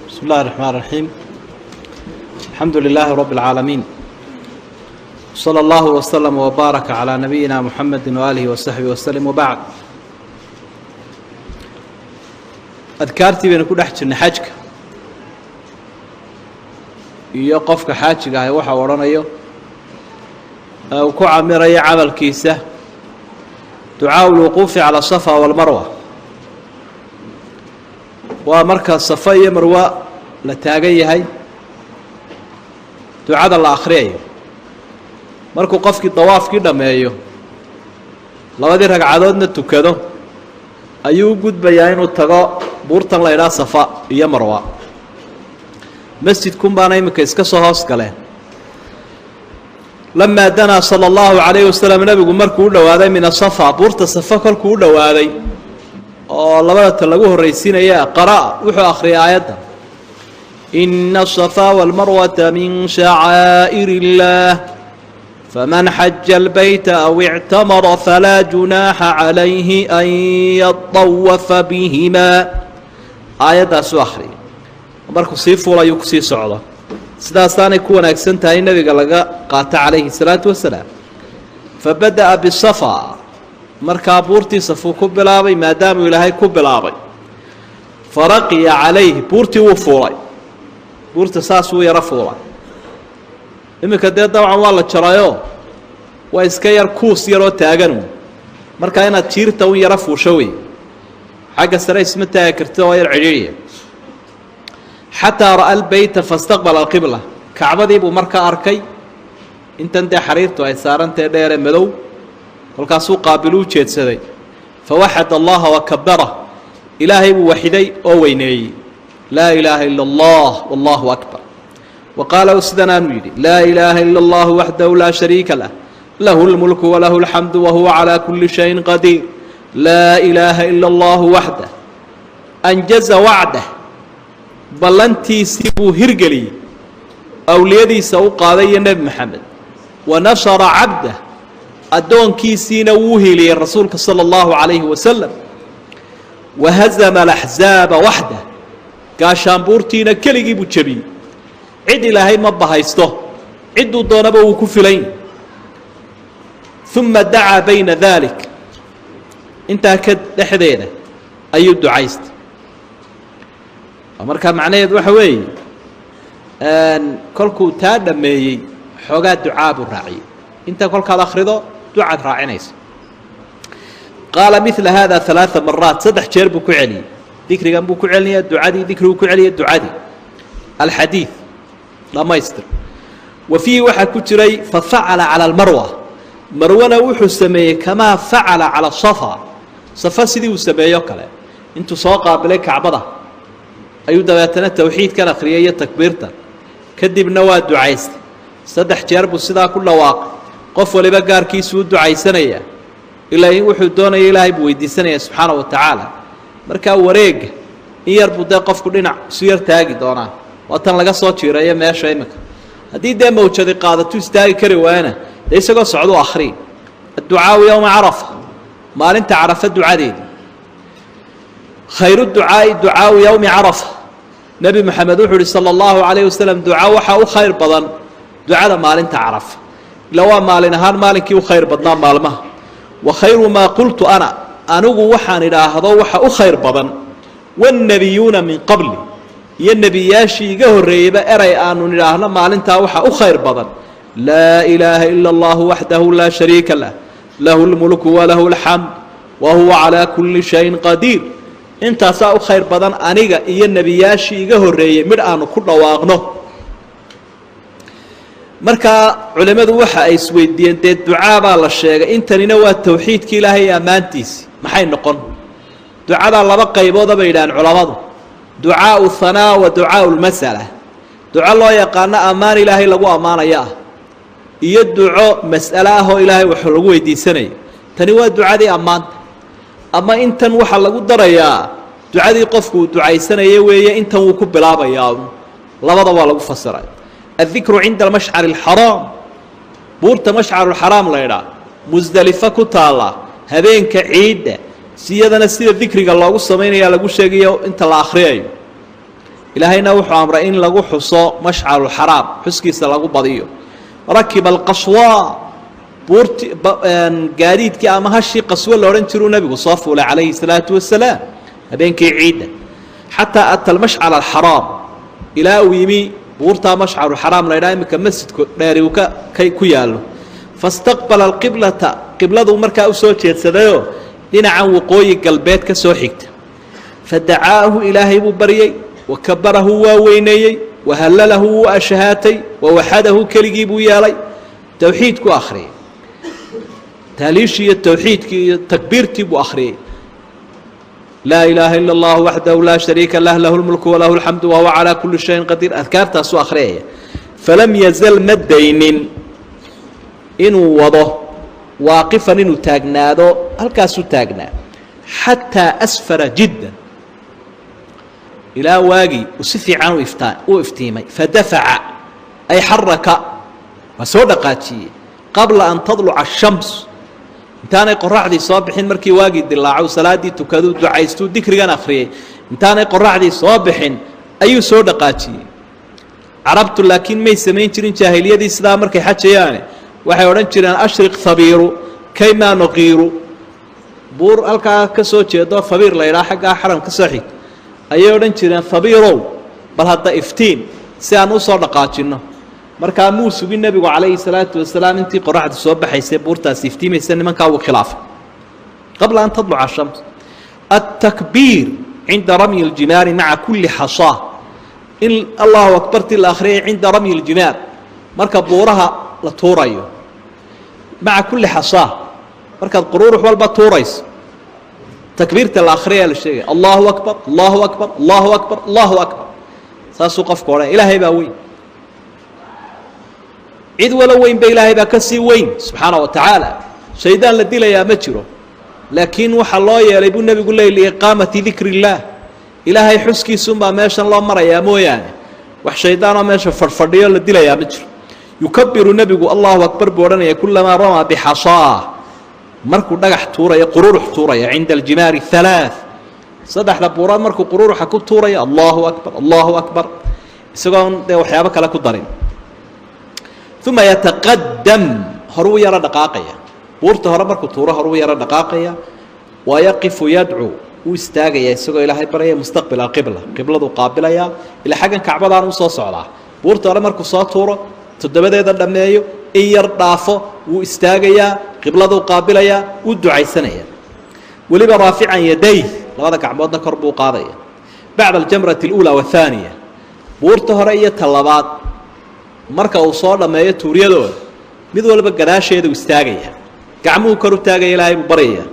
بسم الله الرحمن الرحيم. الحمد لله رب العالمين، صلى الله وسلم وبارك على نبينا محمد وآله وصحبه وسلم وبعد. Adkaartii baynu ku dhex jirnay xajka iyo qofka xaajiga ahi waxa uu odhanayo ee uu ku camirayo camalkiisa. Ducaau lwuquufi cala asafa walmarwa waa marka safa iyo marwa la taagan yahay ducada la akhriyayo. Markuu qofkii dawaafkii dhammeeyo, labadii ragcadoodna tukado, ayuu u gudbayaa inuu tago buurtan la idhaha Safa iyo Marwa. Masjidkun baana iminka iska soo hoos galeen. Lamaa danaa sala allahu calayhi wasalam, nebigu markuu u dhowaaday min asafa, buurta Safa kolkuu u dhowaaday oo labada tan lagu horraysiinaya, qara'a, wuxuu akhriyay aayadda: ina asafa walmarwata min shacaa'ir illaah, faman xaja albayta aw ictamara falaa junaaxa calayhi an yatawafa bihimaa. Aayaddaasuu akhriyay markuu sii fuulayuu kusii socdo. Sidaasaanay ku wanaagsan tahay nebiga laga qaato calayhi salaatu wasalaam. Fa bada'a bisafa, markaa buurtii Safuu ku bilaabay, maadaamuu Ilaahay ku bilaabay. Faraqiya calayhi, buurtii wuu fuulay, buurta saasuu yaro fuulay. Iminka dee dabcan waa la jarayoo waa iska yar kuus yaroo taaganu. Markaa inaad jiirta un yaro fuusho wey, xagga sare isma taagi kartid, oo yar cidhiidhiya. Xataa ra'a albeyta fastaqbala alqibla, kacbadii buu markaa arkay, intan dee xariirtu ay saarantahe dheere madow. Kolkaasuu qaabilu u jeedsaday. Fawaxad allaha wakabara, Ilaahay buu waxiday oo weyneeyey: laa ilaaha ila allah, wallahu akbar. Wa qaala, sidanaanuu yidhi: laa ilaaha ila allahu waxdahu laa shariika lah, lahu lmulku walahu alxamdu wahuwa calaa kuli shayin qadiir. Laa ilaaha ila allahu waxdah, anjaza wacdah, ballantiisii buu hirgeliyey awliyadiisa u qaaday iyo Nebi Maxamed, wa nashara cabdah, addoonkiisiina wuu hiliyey rasuulka sala allahu calayhi wasalam, wahazama alaxzaaba waxdah, gaashaanbuurtiina keligii buu jebiyey. Cid Ilaahay ma bahaysto, cidduu doonaba wuu ku filan. Uma dacaa bayna dalik, intaa ka dhexdeeda ayuu ducaystay. Markaa macnaheedu waxa weeye, kolkuu taa dhammeeyey xoogaa ducaa buu raaciyey. Intaa kolkaad akhrido ducaad raacinayso. Qaala midla hada ثalaaثa maraat, saddex jeer buu ku celiyey. Dikrigan buu ku celinaya, ducadii, dikriguu ku celiyay, ducadii. Alxadiid dhammaystir. Wa fiihi waxaa ku jiray: fafacala calى almarwa, marwana wuxuu sameeyey kamaa facala calى safa, safa sidii uu sameeyo kale. Intuu soo qaabilay kacbada ayuu dabeetana towxiidkan akhriyay iyo takbiirtan, kadibna waa ducaystay. Saddex jeer buu sidaa ku dhawaaqay. Qof waliba gaarkiisuu u ducaysanayaa, ilaa wuxuu doonaya Ilaahay buu weydiisanaya subxaana wa tacaala. Markaa wareega in yar buu dee qofku dhinac isu yar taagi doonaa, waa tan laga soo jiireeyo meesha. Iminka haddii dee mawjadi qaadatu istaagi kari waayana, dee isagoo socdu akhri. Adducaau yowma carafa, maalinta carafa ducadeedii. Khayru ducaai ducaau yowmi carafa. Nebi Moxamed wuxuu uhi sala allahu calayh wasalam: duca waxaa u khayr badan ducada maalinta Carafa, ila waa maalin ahaan maalinkii u khayr badnaa maalmaha. Wa khayru maa qultu ana, anigu waxaan idhaahdo waxa u khayr badan, wannebiyuuna min qabli, iyo nebiyaashii iga horreeyeyba, eray aanu nidhaahno maalintaa waxa u khayr badan: laa ilaaha ila allahu waxdahu laa shariika lah, lahu lmulku walahu alxamd wa huwa calaa kulli shayin qadiir. Intaasaa u khayr badan aniga iyo nebiyaashii iga horreeyey midh aanu ku dhawaaqno. Markaa culimmadu waxa ay isweydiiyeen: dee ducaa baa la sheegay, intanina waa towxiidki Ilaahay iyo ammaantiisi, maxay noqon ducadaa? Laba qaybooda bay yidhahaan culammadu: ducaau hanaa wa ducaau lmasala. Duco loo yaqaano ammaan Ilaahay lagu ammaanayo ah, iyo duco mas'ale ah oo Ilaahay wax lagu weydiisanayo. Tani waa ducadii ammaanta, ama intan waxaa lagu darayaa ducadii qofku uu ducaysanaya weeye. Intan wuu ku bilaabayaa, labada waa lagu fasiray. Addikru cinda almashcari alxaraam, buurta Mashcarulxaraam la idhaa, Musdelifo ku taalla, habeenka ciidda, siyadana sida dikriga loogu samaynayaa lagu sheegayo inta la akhriyayo. Ilaahayna wuxuu amray in lagu xuso mashcarulxaraam, xuskiisa lagu badiyo. Rakiba alqaswa, buurti gaadiidkii ama hashii qaswo la odhan jiruu nebigu soo fuulay calayhi salaatu wasalaam habeenkii ciidda, xataa ata almashcal alxaraam, ilaa uu yimi buurtaa mashcaruxaraam la ydhaha iminka masjidku dheeri uu ka ku yaallo. Fastaqbala alqiblata, qibladuu markaa usoo jeedsadayoo dhinacan waqooyi galbeed ka soo xigta. Fadacaahu, ilaahay buu baryey, wakabarahu, waa weyneeyey, wahallalahu, wuu ashahaatay, wawaxadahu, keligii buu yeelay, towxiidku akhriyey, taaliishii iyo towxiidkii iyo takbiirtii buu akhriyey. Laa ilaaha ila اllah waxdahu laa shariika lah, lahu lmulku walahu alxamdu wahuwa calaa kuli shayin qadiir. Adkaartaasuu akhriyaya. Falam yazal, ma daynin inuu wado, waaqifan, inuu taagnaado, halkaasuu taagnaa, xataa asfara jiddan, ilaa waagii uu si fiican u iftiimay. Fadafaca ay xaraka, waa soo dhaqaajiyey, qabla an tadluca ashams, intaanay qoraxdii soo bixin. Markii waagii dilaaco, salaaddii tukaduu, ducaystuu, dikrigan akhriyey, intaanay qoraxdii soo bixin ayuu soo dhaqaajiyey. Carabtu laakiin may samayn jirin jaahiliyadii sidaa markay xajayaane. Waxay odhan jireen ashriq habiiru kaymaa nuqiiru. Buur halkaa ka soo jeedo habiir la ydhaha, xaggaa xaram ka soo xigta, ayay odhan jireen habiirow bal hadda iftiin si aan usoo dhaqaajinno. Markaa muu sugin nebigu calayhi salaatu wasalaam intii qoraxdu soo baxaysay buurtaasi iftiimaysa, nimankaa wuu khilaafay. Qabla an tadluca shams. Altakbiir cinda ramyi ljimaari maca kulli xasaa, in allahu akbartii la akhriyay cinda ramyi ljimaar, marka buuraha la tuurayo, maca kulli xasaa, markaad quruurux walba tuurayso takbiirta la akhriyaa la sheegaya, allahu akbar, allahu akbar, allahu akbar, allahu akbar, saasuu qofku odhanaya. Ilaahay baa weyn, cid walo weyn ba ilaahay baa ka sii weyn subxaana wa tacaala. Shaydaan la dilayaa ma jiro, laakiin waxaa loo yeelay buu nebigu leey liiqaamati dikri illaah, ilaahay xuskiisunbaa meeshan loo marayaa mooyaane wax shaydaanoo meesha fadhfadhiyo la dilayaa ma jiro. Yukabiru nebigu allahu akbar buu odhanaya kulamaa ramaa bixasaa, markuu dhagax tuuraya, qururux tuuraya, cinda aljimaari halaath, saddexda buurood markuu qururuxa ku tuuraya, allahu akbar, allahu akbar, isagoon dee waxyaabo kale ku darin. Uma yataqadam, horuu yaro dhaqaaqaya, buurta hore markuu tuuro horuu yaro dhaqaaqaya. Wayaqifu yadcuu, wuu istaagaya isagoo ilaahay baryaya, mustaqbil alqibla, qibladuu qaabilayaa, ila xaggan kacbadaan u soo socdaa. Buurta hore markuu soo tuuro, toddobadeeda dhammeeyo, in yar dhaafo, wuu istaagayaa, qibladuu qaabilayaa, wuu ducaysanaya, weliba raafican yaday, labada gacmoodna kor buu qaadaya. Bacda aljamrati اluulaa waathaaniya, buurta hore iyo ta labaad marka uu soo dhammeeyo tuuryadooda, mid walba gadaasheeda u istaagaya, gacmuhu kor u taagaya, ilaahay buu baryaya.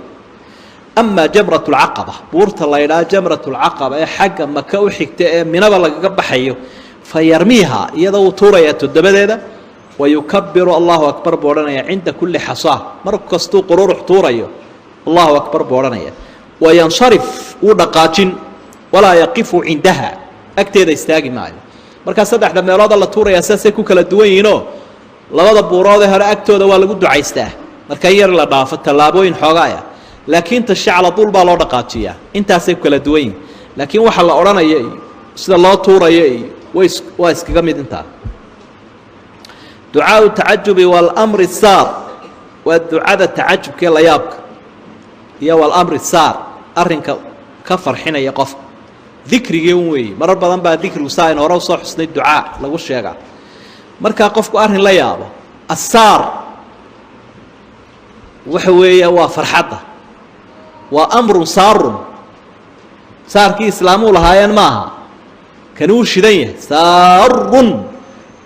Amaa jamrat lcaqaba, buurta la ydhaha jamrat lcaqaba ee xagga maka u xigta ee minaba lagaga baxayo, fa yarmiiha, iyadoo wuu tuurayaa toddobadeeda. Wayukabiru, allahu akbar buu odhanaya, cinda kulli xasaa, mar kastuu qururux tuurayo allahu akbar buu odhanaya. Wayansarif, wuu dhaqaajin, walaa yaqifu cindaha, agteeda istaagi maayo. Markaa saddexda meelooda la tuurayaa sidaasay ku kala duwan yihiinoo, labada buuroodee hore agtooda waa lagu ducaystaa marka in yar la dhaafo tallaabooyin xoogaaya, laakiin tashacla duul baa loo dhaqaajiyaa. Intaasay ku kala duwan yihiin, laakiin waxa la odhanaya iyo sida loo tuuraya iyo way waa iskaga mid intaa. Ducaau tacajubi walamri saar, waa ducada tacajubkaee layaabka iyo walamri saar, arrinka ka farxinaya qofka. Dikrigii un weeye, marar badan baa dikrigu saa aynu hore usoo xusnay ducaa lagu sheegaa markaa qofku arrin la yaabo. Asaar waxa weeye waa farxadda, waa amrun saarun, saarkii islaamuu lahaayeen maaha, kani wuu shidan yahay. Saarun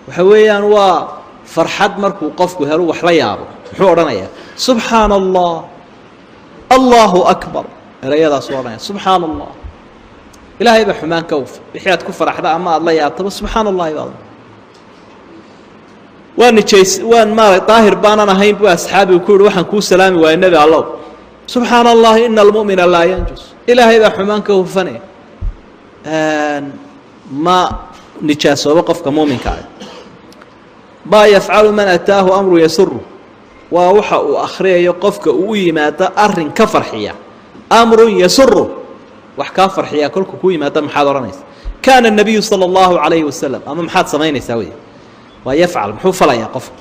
waxa weeyaan waa farxad markuu qofku helo wax la yaabo. Muxuu odhanayaa? Subxaana allah, allahu akbar, erayadaasuu odhanaya. Subxaana allah, ilaahay baa xumaan ka ufa. Wixii aad ku faraxda ama aada la yaabtaba subxaana allahi baad. Waa nijays, waan maara daahir baanan ahayn buu asxaabigu ku yihi, waxaan kuu salaami waayey nebi allow. Subxaana allahi, ina almu'mina laa yanjus, ilaahay baa xumaan ka hufanaya, ma nijaasoobo qofka muuminka ah. Maa yafcalu man ataahu amru yasuru, waa waxa uu akhriyayo qofka uu u yimaado arrin ka farxiya. Amrun yasuru, wax kaa farxiyaa kolkuu ku yimaado maxaad odhanaysa? Kaana nabiyu sala allahu calayhi wasalam, ama maxaad samaynaysaa wey, waa yafcal, muxuu falayaa qofka?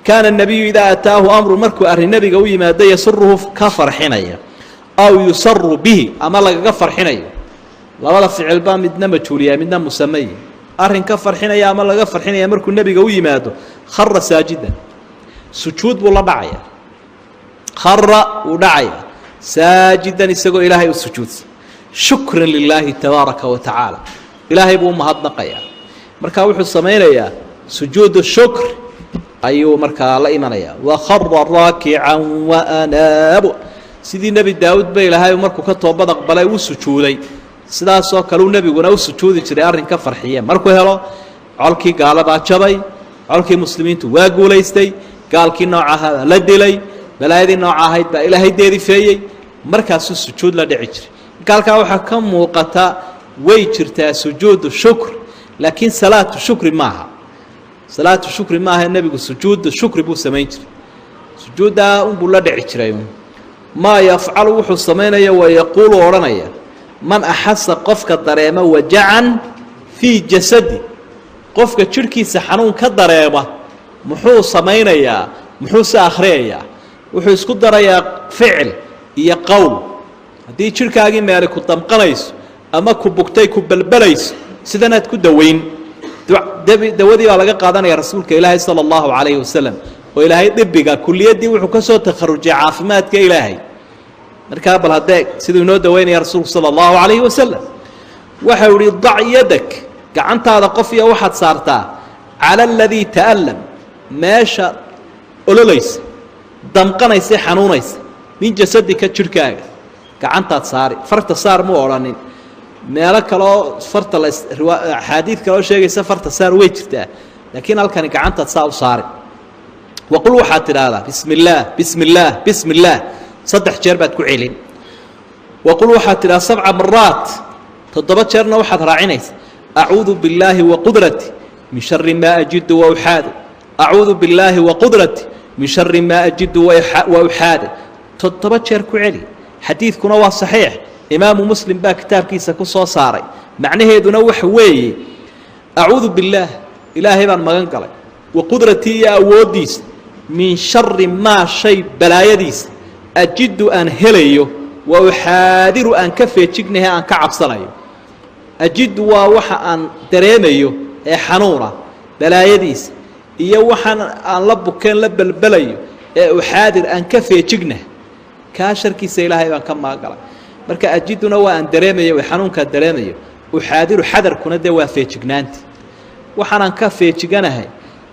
Kaana nabiyu idaa ataahu amru, markuu arrin nebiga u yimaado, yasuruhu ka farxinaya, aw yusaru bihi, ama lagaga farxinayo. Labada ficilbaa midna majhuuliya, midna musamey. Arrin ka farxinaya ama laga farxinaya markuu nebiga u yimaado, khara saajidan, sujuud buu la dhacaya. Khara, wuu dhacaya, saajidan, isagoo ilaahay u sujuudsan, shukran lilaahi tabaaraka wa tacaala, ilaahay buu u mahadnaqayaa. Marka wuxuu samaynayaa sujuudu shukr ayuu markaa la imanayaa. Wakhara raakican waanaabu, sidii Nebi Daawuud ba ilaahay markuu ka toobad aqbalay uu sujuuday, sidaasoo kale uu nebiguna u sujuudi jiray arrin ka farxiye markuu helo. Colkii gaaladaa jabay, colkii muslimiintu waa guulaystay, gaalkii nooca ahaa la dilay, balaayadii nooca ahayd baa ilaahay deerifeeyey, markaasuu sujuud la dhici jiray. Marka halkaa waxaa ka muuqata way jirtaa sujuudu shukr, laakiin salaatu shukri maaha. Salaatu shukri maaha. Nebigu sujuudu shukri buu samayn jiray, sujuuddaa unbuu la dhici jiray. Maa yafcalu, wuxuu samaynaya, wa yaquulu, odhanaya, man axasa, qofka dareema, wajacan fii jasadi, qofka jidhkiisa xanuun ka dareema, muxuu samaynayaa? Muxuu se akhriyayaa? Wuxuu isku darayaa ficil iyo qowl. Haddii jidhkaagii meeli ku damqanayso ama ku bugtay, ku belbelayso, sidanaad ku daweyn. Dawadii baa laga qaadanaya rasuulka Ilaahay sala allahu calayhi wasalam, oo Ilaahay dibiga kuliyaddii wuxuu ka soo takharujay caafimaadka Ilaahay. Markaa bal haddee siduu inoo daweynaya rasuulku sala allahu calayhi wasalam, waxau ihi: dac yadak, gacantaada qof iyo waxaad saartaa, cala aladii ta'allam, meesha ololaysa, damqanaysa, xanuunaysa, min jasadika, jidhkaaga gacantaad saari. Farta saar muu odhanin. Meelo kaleoo farta la, axaadiid kaleoo sheegaysa farta saar way jirtaa, laakiin halkani gacantaad saa u saari. Waqul, waxaad tidhaahdaa: bismi illaah, bismi illaah, bismi illaah. Saddex jeer baad ku celin. Waqul, waxaad tidhahdaa, sabca maraat, toddoba jeerna waxaad raacinaysa: acuudu billaahi wa qudrati min shari maa ajidu wa uxaadu, acuudu billaahi wa qudrati min shari maa ajidu wa uxaadu. 7 jeer ku celi. Xadiidkuna waa saxiix, Imaamu Muslim baa kitaabkiisa ku soo saaray. Macnaheeduna waxa weeye: acuudu billaah, Ilaahay baan magan galay, wa qudratii, iyo awooddiisa, min shari maa, shay balaayadiisa, ajidu, aan helayo, wa uxaadiru, aan ka feejignahay, aan ka cabsanayo. Ajidu waa waxa aan dareemayo ee xanuuna balaayadiisa, iyo waxaan aan la bukeen, la belbelayo, ee uxaadir, aan ka feejignahay. Kaa sharkiisa Ilaahay baan ka magangalay. Marka ajiduna waa aan dareemayo, xanuunkaa dareemayo. Uxaadiru, xadarkuna dee waa feejignaanti. Waxaanaan ka feejiganahay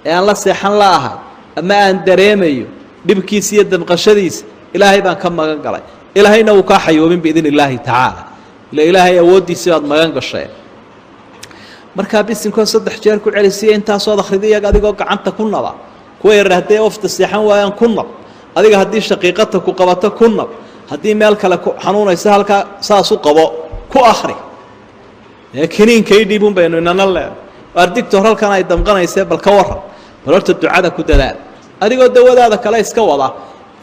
ee aan la seexan la ahay ama aan dareemayo dhibkiisa iyo damqashadiisa, Ilaahay baan ka magan galay. Ilaahayna wuu kaa xayoobin biidn illaahi tacaala, ila Ilaahay awooddiisii baad magan gasheen. Markaa bisinkoo saddex jeer ku celisiya, intaasood akhrida, iyaga adigoo gacanta ku naba. Kuwa yarar hadday ofta seexan waayaan, ku nab. Adiga haddii shaqiiqata ku qabato, ku nab. Haddii meel kale ku xanuunaysa, halkaa saas u qabo, ku akri. Ee kiniinka idhiibun baynu inana leena ardigtor, halkan ay damqanaysee bal ka waran. Bal horta ducada ku dadaal, adigoo dawadaada kale iska wada,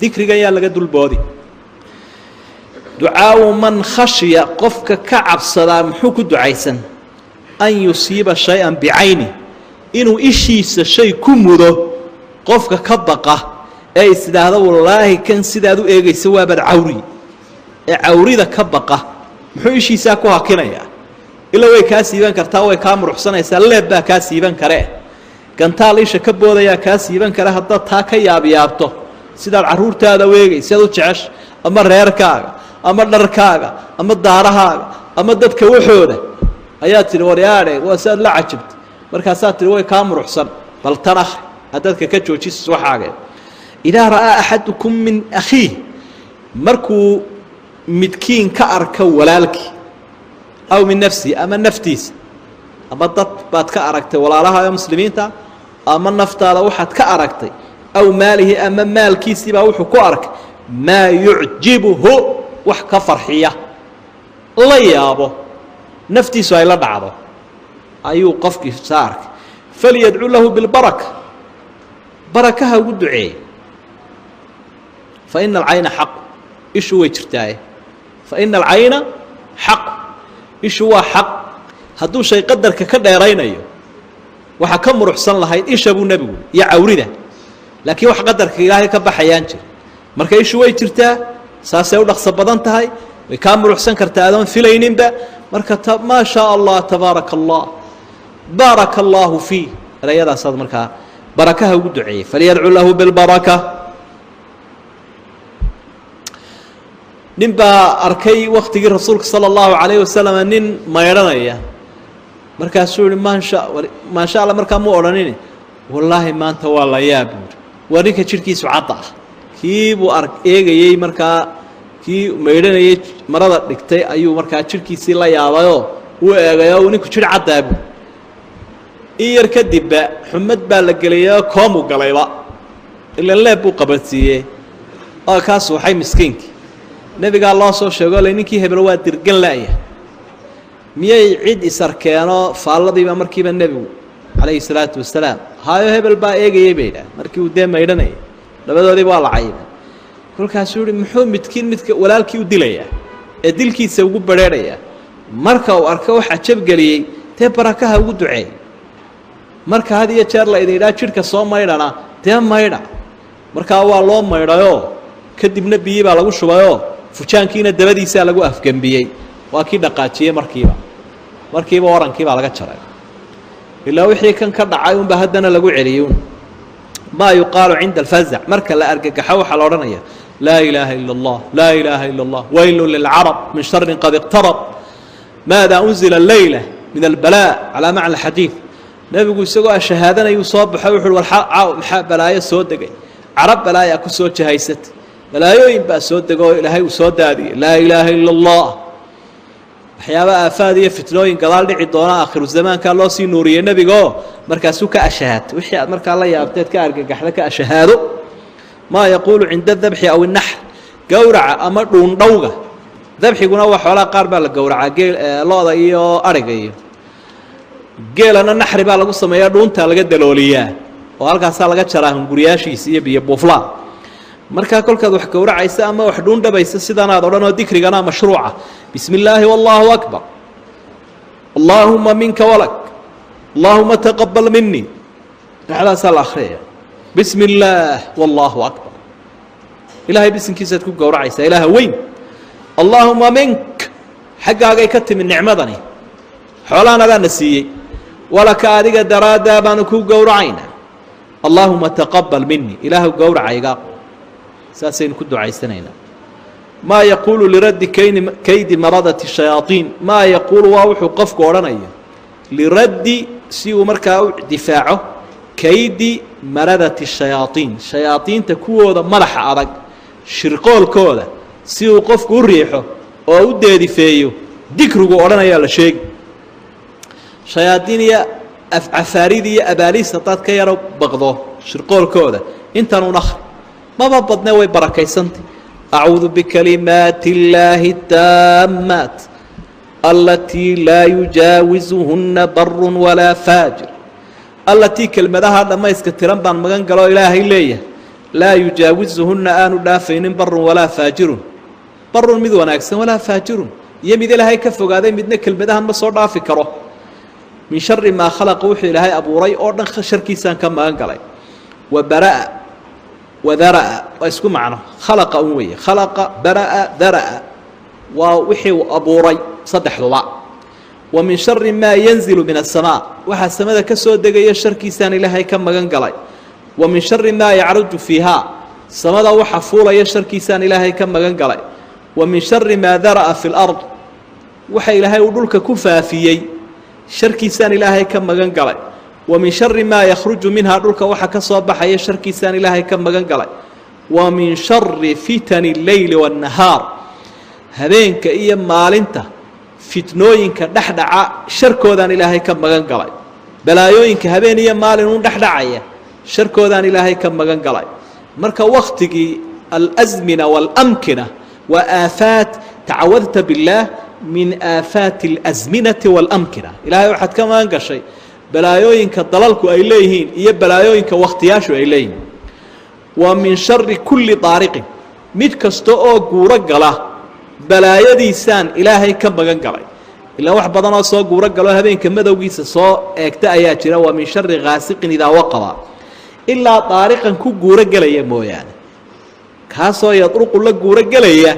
dikrigan yaa laga dulboodi. Ducaau man khashiya, qofka ka cabsadaa muxuu ku ducaysan? An yusiiba shay-an bicayni, inuu ishiisa shay ku mudo qofka ka baqa ee is idhaahda wallaahi kan sidaad u eegaysa waabaad cawri, ee cawrida ka baqa, muxuu ishiisaa ku hakinayaa? Ilaa way kaa siiban kartaa, way kaa muruxsanaysaa, leeb baa kaa siiban kare, gantaal isha ka boodayaa kaa siiban kare. Haddaad taa ka yaabyaabto, sidaad carruurtaada u eegaysa ad u jecesha, ama reerkaaga, ama dharkaaga, ama daarahaaga, ama dadka waxooda, ayaad tidhi waryaadhe, waa si aad la cajabta, markaasaad tihi way kaa muruxsan. Bal tan akhri had dadka ka joojis waxaagee. Idaa ra'aa axadukum min akhiih, markuu midkiin ka arko walaalkii, aw min nafsihi, ama naftiisa, ama dad baad ka aragtay walaalaha ee muslimiinta, ama naftaada waxaad ka aragtay, aw maalihi, ama maalkiisiibaa wuxuu ku arkay, maa yucjibuhu, wax ka farxiya, la yaabo, naftiisu ay la dhacdo ayuu qofkii saa arkay, falyadcu lahu bilbaraka, barakaha ugu duceeyey. Fa ina alcayna xaq, ishu way jirtaaye. Fa ina alcayna xaq, ishu waa xaq. Hadduu shay qadarka ka dheeraynayo, waxaa ka muruxsan lahayd isha, buu nebigu, iyo cawrida. Laakiin wax qadarka Ilaahay ka baxayaan jir. Marka ishu way jirtaa, saasay u dhaqso badan tahay, way kaa muruxsan kartaa adoon filayninba. Marka maa shaa Allah, tabaaraka Allah, baaraka allaahu fiih, erayadaasaad markaa barakaha ugu duceeyey. Falyadcu lahu bilbaraka. Nin baa arkay waktigii rasuulka sala allahu calayh wasalam nin maydhanaya. Markaasuu yihi, maasha maasha Allah. Markaa mu odhanin, wallaahi maanta waa la yaab, buuri, waa ninka jidhkiisu cadda ah. Kii buu ar eegayey, markaa kii maydhanayey marada dhigtay ayuu markaa jidhkiisii la yaabayoo uu eegayoo ninku jidh caddaa, buuri. In yar kadibba xumad baa la geliyayoo koomuu galayba, ilan leeb buu qabansiiyey oo kaa suuxay miskiinkii. Nebigaa loo soo sheego le, ninkii hebel waa dirgan la'ya. Miyay cid isarkeenoo faalladiiba markiiba nebigu calayhi salaatu wasalaam hayo, hebel baa eegayey, bay idhaah. Markii uu dee maydhanayay labadoodiiba waa la cayibay. Kolkaasuu yihi, muxuu midkiin midka walaalkii u dilayaa ee dilkiisa ugu barheerhayaa? Marka uu arko waxaa jabgeliyey, dee barakaha ugu duceey. Marka had iyo jeer la idin idhaa jidhka soo maydhana, dee maydha. Markaa waa loo maydhayoo kadibna biyii baa lagu shubayoo fujaankiina dabadiisaa lagu afgembiyey. Waa kii dhaqaajiyey markiiba, markiiba warankii baa laga jaray, ilaa wixii kan ka dhacay unba haddana lagu celiyey un. Maa yuqaalu cinda alfazac? Marka la argagaxo waxaa la odhanaya: laa ilaaha ila allah, laa ilaaha ila allah, weylu lilcarab min sharin qad iqtarab. Maada unzila leyla min albalaa calaa macna alxadiid? Nebigu isagoo ashahaadanayuu soo baxo, wuxu uhi, war caaw maxaa balaayo soo degay? Carab balaayaa ku soo jahaysatay, balaayooyin baa soo dega oo Ilaahay uu soo daadiyey. Laa ilaaha ila allah. Waxyaaba aafaad iyo fitnooyin gadaal dhici doona aakhiru zamaankaa loo sii nuuriyey nebigaoo markaasuu ka ashahaato. Wixii aad markaa la yaabteed ka argagaxda, ka ashahaado. Maa yaquulu cinda dabxi aw innaxr? Gowraca ama dhuundhowga. Dabxiguna waa xoolaha qaar baa la gowracaa, geel, lo-da iyo ariga iyo geelana. Naxri baa lagu sameeyaa, dhuuntaa laga dalooliyaa oo halkaasaa laga jaraa hunguriyaashiisa iyo biyo buuflaa. Markaa kolkaad wax gowracaysa ama wax dhuundhabaysa, sidanaad odhanoo dikrigana mashruuca: bismi illaahi wallaahu akbar, allaahuma minka walak, allaahuma taqabal minii. Dhexdaasaa la akhriyaya: bismi illaah wallaahu akbar. Ilaahay bisinkiisaad ku gowracaysaa, Ilaaha weyn. Allaahuma mink, xaggaagay ka timi nicmadani, xoolahan adaana siiyey, walaka, adiga daraaddaa baanu ku gowracaynaa, allaahuma taqabal minii, ilaahu gowracayga. Saasaynu ku ducaysanaynaa. Maa yaquulu liraddi kayni kaydi maradati shayaaiin? Maa yaquulu waa wuxuu qofku odhanaya liraddi, si uu markaa u difaaco, kaydi maradati shayaaiin, shayaadiinta kuwooda madaxa adag shirqoolkooda, si uu qofku u riixo oo u deedifeeyo, dikrigu odhanayaa la sheegi. Shayaadiin iyo cafaarida iyo abaaliis haddaad ka yaro baqdo shirqoolkooda, intan un akhri, maba badne, way barakaysantay: acuudu bikalimaati illaahi taammaat alatii laa yujaawizuhunna barun walaa faajir. Allatii, kelmadaha dhammayska tiran baan magan galoo Ilaahay leeyahay, laa yujaawizuhunna, aanu dhaafaynin, barun walaa faajirun, barun mid wanaagsan, walaa faajirun, iyo mid Ilaahay ka fogaaday midna kelmadahan ma soo dhaafi karo. Min shari maa khalaqa, wuxuu Ilaahay abuuray oo dhan sharkiisaan ka magan galay. Wa baraa wa daraa waa isku macno, khalaqa un weeye, khalaqa, baraa, daraa, waa wixii uu abuuray saddexduba. Wa min shari maa yanzilu min aلsamaa, waxaa samada ka soo degaya sharkiisaan Ilaahay ka magan galay. Wa min shari maa yacruju fiihaa, samada waxa fuulaya sharkiisaan Ilaahay ka magan galay. Wa min shari maa dara'a fi lard, waxa Ilaahay uu dhulka ku faafiyey sharkiisaan Ilaahay ka magan galay. Wa min shari maa yakhruju minhaa, dhulka waxa ka soo baxaya sharkiisaan Ilaahay ka magan galay. Wa min shari fitani اleyli waاnnahaar, habeenka iyo maalinta fitnooyinka dhexdhaca sharkoodaan Ilaahay ka magan galay. Balaayooyinka habeen iyo maalin uun dhexdhacaya sharkoodaan Ilaahay ka magan galay. Marka waktigii alsmina waalamkina waa aafaat, tacawadta biاllaah min aafaati اlasminati waalamkina. Ilaahay waxaad ka magan gashay balaayooyinka dalalku ay leeyihiin iyo balaayooyinka wakhtiyaashu ay leeyihiin. Wa min shari kulli daariqin, mid kasta oo guuro gala balaayadiisaan Ilaahay ka magan galay. Ilaa wax badan oo soo guuro galo habeenka madowgiisa soo eegta ayaa jira. Waa min shari ghaasiqin idaa waqaba, ilaa daariqan ku guuro gelaya mooyaane, kaasoo yadruqu la guuro gelaya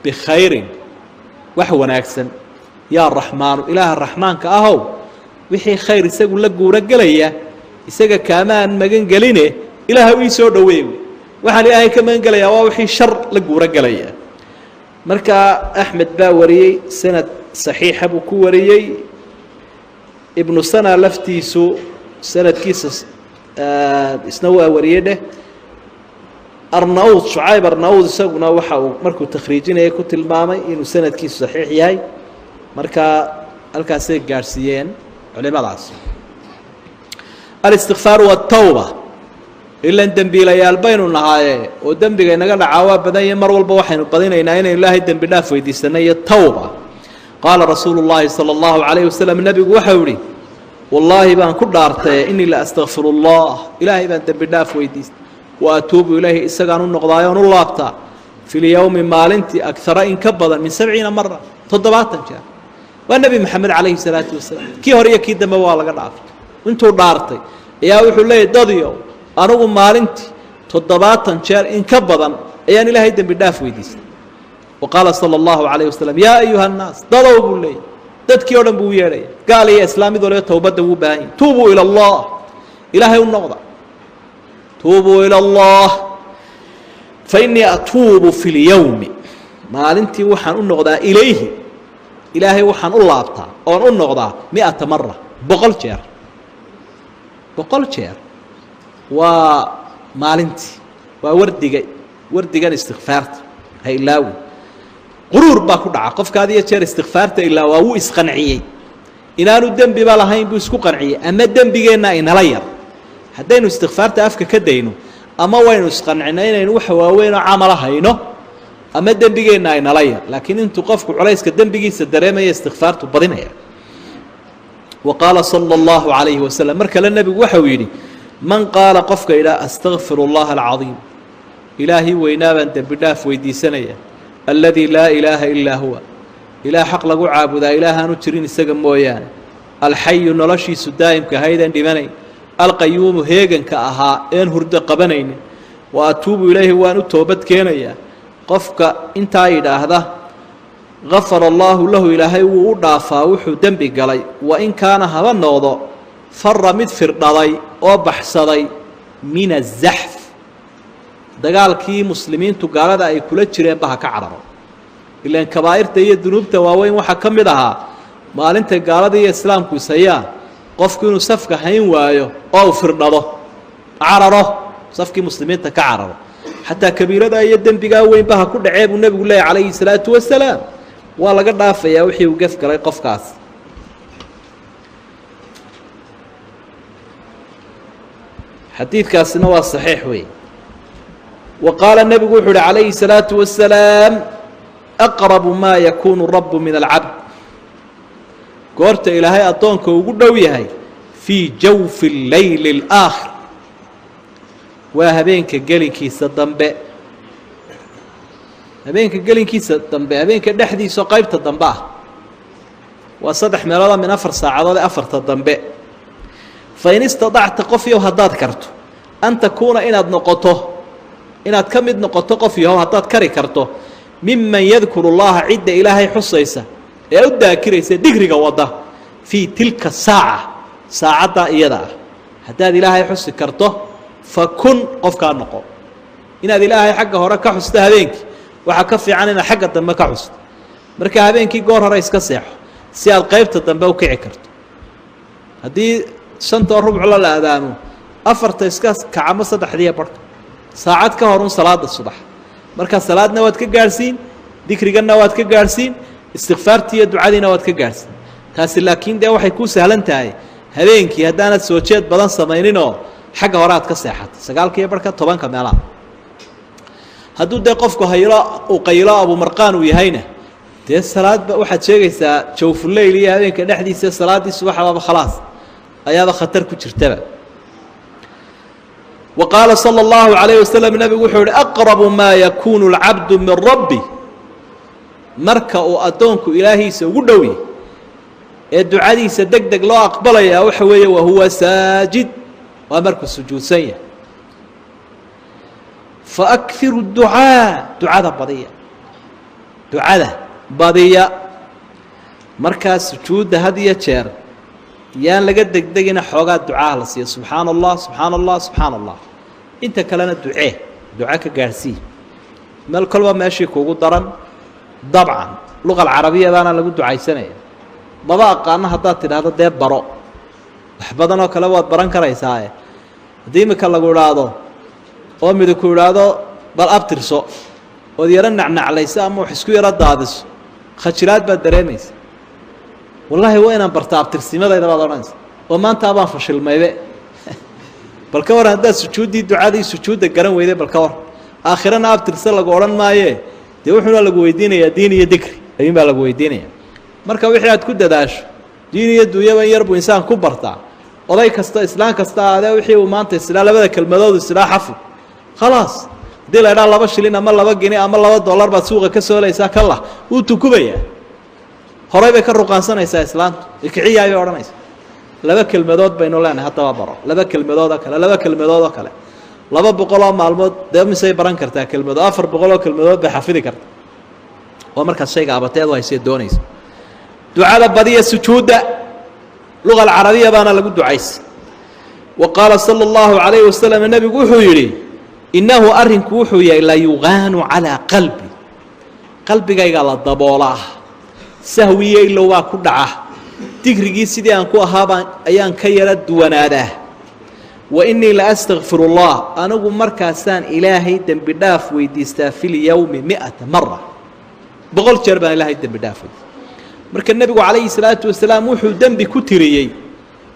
bikhayrin, wax wanaagsan. Yaa raxmaanu, ilaaha raxmaanka ahow, wixii khayr isagu la guuro gelaya isaga kaamaan magan geline, ilaaha ii soo dhoweey. Waxaan ilaahay ka magan gelayaa waa wixii shar la guuro gelaya. Marka Axmed baa wariyey, sanad saxiixa buu ku wariyey. Ibnu Sana laftiisu sanadkiisa isna waa wariyey dheh. Arnaud, Shucayb Arnaud, isaguna waxa uu markuu takhriijinayay ku tilmaamay inuu sanadkiisu saxiix yahay. Marka halkaasay gaadhsiiyeen culimadaas. Alistikfaaru waatawba, ilan dembiilayaal baynu nahaaye oo dembiga inaga dhacaa waa badan yahe, mar walba waxaynu badinaynaa inaynu ilaahay dembi dhaaf weydiisanay iyo tawba. Qaala rasuulu llaahi sala allahu calayhi wasalam, nebigu waxau ihi: wallaahi baan ku dhaartaye, innii la astakfiru allah, ilaahay baan dembi dhaaf weydiistay, wa atuubu ilayhi, isagaan u noqdaayoon u laabtaa, fi lyowmi, maalintii, agara, in ka badan, min 70 mara, 70 jeer. Waa nebi Maxamed calayhi salaatu wasalaam, kii hore iyo kii dambe waa laga dhaafay. Intuu dhaartay ayaa wuxuu leeyahy: dadyo, anigu maalintii 70 jeer in ka badan ayaan ilaahay dembi dhaaf weydiistay. Wa qaala sala allahu calayh wasalam: yaa ayuha annaas, dadow buu leeyahy. Dadkii o dhan buu u yeedhaya, gaal iyo islaam mid waliba towbadda wuu baahan yahy. Tuubuu ila allah, ilaahay u noqda. Tuubuu ila allah fa innii atuubu fi lyowmi, maalintii waxaan u noqdaa, ilayhi, ilaahay waxaan u laabtaa oon u noqdaa, miata mara, 100 jeer. 100 jeer waa maalintii. Waa wardiga, wardigan istikfaarta ha ilaawi. Quruur baa ku dhaca qofka had iyo jeer istikfaarta ilaa waa wuu isqanciyey inaanu dembiba lahayn buu isku qanciyey, ama dembigeenna inala yar. Haddaynu istikfaarta afka ka dayno, ama waynu isqancinay inaynu waxa waaweyn oo camala hayno, ama dembigeenna aynala yar. Laakiin intuu qofku culayska dembigiisa dareemaya istikfaartu badinaya. Wa qaala sala allahu calayhi wasalam, mar kale nebigu waxau yidhi: man qaala, qofka idhaa, astakfiru allaha alcadiim, ilaahii weynaa baan dembi dhaaf weydiisanaya, alladii laa ilaaha ilaa huwa, ilaah xaq lagu caabudaa ilaahaanu jirin isaga mooyaane, alxayu, noloshiisu daa'imka ahaydeen dhimanayn, alqayuumu, heeganka ahaa een hurdo qabanaynin, wa atuubu ilayhi, waan u toobad keenayaa. Qofka intaa yidhaahda, gafara allaahu lahu, ilaahay wuu u dhaafaa wuxuu dembi galay, wa in kaana, haba noqdo, fara, mid firdhaday oo baxsaday, min azaxf, dagaalkii muslimiintu gaalada ay kula jireenba ha ka cararo. Ilaan kabaa'irta iyo dunuubta waaweyn waxaa ka mid ahaa maalintay gaalada iyo islaamku ishayaan qofku inuu safka hayn waayo oo uu firdhado, cararo, safkii muslimiinta ka cararo. Xataa kabiirada iyo dembigaa weynba ha ku dhacee buu nebigu leeyahy calayhi salaatu wasalaam, waa laga dhaafayaa wixii uu gef galay qofkaas. Xadiidkaasina waa saxiix wey. Wa qaala nebigu wuxuu uhi calayhi الsalaatu wasalaam: aqrabu maa yakuunu rabu min alcabd, goorta ilaahay addoonka ugu dhow yahay, fii jawfi اleyli اlaakhir, waa habeenka gelinkiisa dambe. Habeenka gelinkiisa dambe, habeenka dhexdiisa qaybta dambe ah, waa saddex meelooda min afar saacadood ee afarta dambe. Fain istaطacta, qof yow, haddaad karto, an takuuna, inaad noqoto, inaad ka mid noqoto, qof yahow, haddaad kari karto, miman yadkuru llaha, cidda ilaahay xusaysa ee u daakiraysa digriga wada, fii tilka saaca, saacaddaa iyada ah haddaad ilaahay xusi karto, fa kun, qofkaa noqo. Inaad ilaahay xagga hore ka xusto habeenkii waxaa ka fiican inaad xagga dambe ka xusto. Marka habeenkii goor hore iska seexo si aad qaybta dambe u kici karto. Haddii shantoo rubcla la adaamo, afarta iska kacamo, saddexdiiya barhka, saacad ka horun salaada subax. Marka salaadna waad ka gaadhsiin, dikriganna waad ka gaadhsiin, istikfaartii iyo ducadiina waad ka gaadhsiin. Taasi laakiin dee waxay kuu sahlan tahay habeenkii haddaanad soo jeed badan samayninoo xagga hore aad ka seexatay, sagaalkiiyo barhka, 10-ka meelaha. Hadduu dee qofku haylo uu qaylo abumarqaan uu yahayna, dee salaadba waxaad sheegaysaa jawfuleyl iyo habeenka dhexdiisa salaaddii subaxbaaba khalaas ayaaba khatar ku jirtaba. Wa qaala salى اllahu عalayه waslm, nebigu wuxuu yihi: aqrabu maa yakuunu اlcabdu min rabbi, marka uu addoonku ilaahiisa ugu dhow yahy. Ee ducadiisa deg deg loo aqbalayaa waxa weeye wahuwa saajid, waa markuu sujuudsan yahay. Faakhiru ducaa, ducada badiya, ducada badiya. Markaa sujuudda had iyo jeer yaan laga degdegina, xoogaa ducaaha la siiya, subxaana allah, subxaana allah, subxaana allah. Inta kalena ducee, duca ka gaadhsii meel kolba meeshii kuugu daran. Dabcan luqa alcarabiya baana lagu ducaysanaya. Maba aqaano haddaad tidhaahdo, dee baro, wax badan oo kale waad baran karaysaae. Haddii imika lagu idhaahdo oo midiku idhaahdo bal abtirso, ood yaro nacnaclayso ama wax isku yaro daadiso, khajilaad baad dareemaysa. Wallaahi waa inaan barta abtirsimadayda baad odhanaysa, oo maanta abaan fashilmaybe. Bal ka war haddaad sujuuddii, ducadii sujuudda garan weyday, bal ka war aakhirana abtirse lagu odhan maaye. Dee wuxuuna lagu weydiinayaa diin iyo dikri ayuun baa lagu weydiinaya. Marka wixii aad ku dadaasho diin iyo dunyaba in yar buu insaan ku bartaa. Oday kasta, islaan kasta adee, wixii uu maanta islaa labada kelmadood islaa xafid, khalaas. Haddii la idhaha 2 shilin ama 2 gini ama $2 baad suuqa ka soolaysaa, kala wuu tukubayaa, horay bay ka ruqaansanaysaa islaantu, ikiciyaay bay odhanaysaa. Laba kelmadood baynu leenahay, haddaba baro laba kelmadood oo kale, laba kelmadood oo kale. 200 maalmood dee misay baran kartaa kelmadood? 400 oo kelmadood bay xafidi kartaa. Waa markaas shayga abateed u haysee doonaysa. Ducada badiya sujuudda, luga alcarabiya baana lagu ducaysa. Wa qaala sala allahu calayhi wasalam, nebigu wuxuu yidhi: innahu arrinku wuxuu yahay la yugaanu calaa qalbi, qalbigayga la daboolaa, sahwiyo ilow baa ku dhaca, dikrigii sidii aan ku ahaabaan ayaan ka yara duwanaadaa. Wa innii la astakfiru allah, anigu markaasaan Ilaahay dembi dhaaf weydiistaa, fi lyowmi mi'ata mara, 100 jeer baan Ilaahay dembi dhaaf weydiista. Marka nebigu calayhi salaatu wasalaam wuxuu dembi ku tiriyey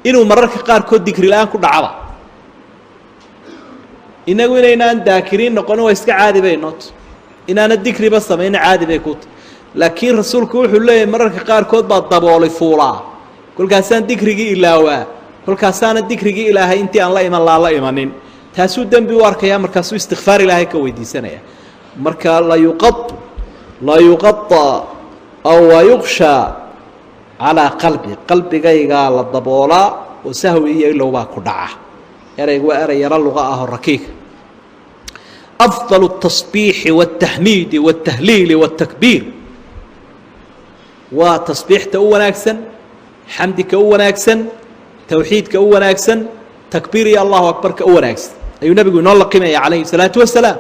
inuu mararka qaarkood dikri la-aan ku dhacaba. Inagu inaynaan daakiriin noqonin waa iska caadi bay noot, inaana dikriba samayno caadi bay ku tahy. Laakiin rasuulku wuxuu leeyahay mararka qaarkood baa daboolay fuulaa, kolkaasaan dikrigii ilaawaa, kolkaasaana dikrigii Ilaahay intii aan la iman laa la imanin. Taasuu dembi u arkaya, markaasuu istikfaar Ilaahay ka weydiisanaya. Marka la yuqaطa aw wayukshaa calaa qalbi, qalbigaygaa la daboolaa oo sahwi iyo ilowbaa ku dhaca. Ereygu waa erey yaro luqa ah oo rakiika. Afضal الtasbiixi wالtaxmiidi wالtahliili wالtakbiir, waa tasbiixta u wanaagsan, xamdika u wanaagsan, towxiidka u wanaagsan, takbiir iyo allahu akbarka u wanaagsan ayuu nebigu inoo laqimaya calayhi الsalaatu wasalaam.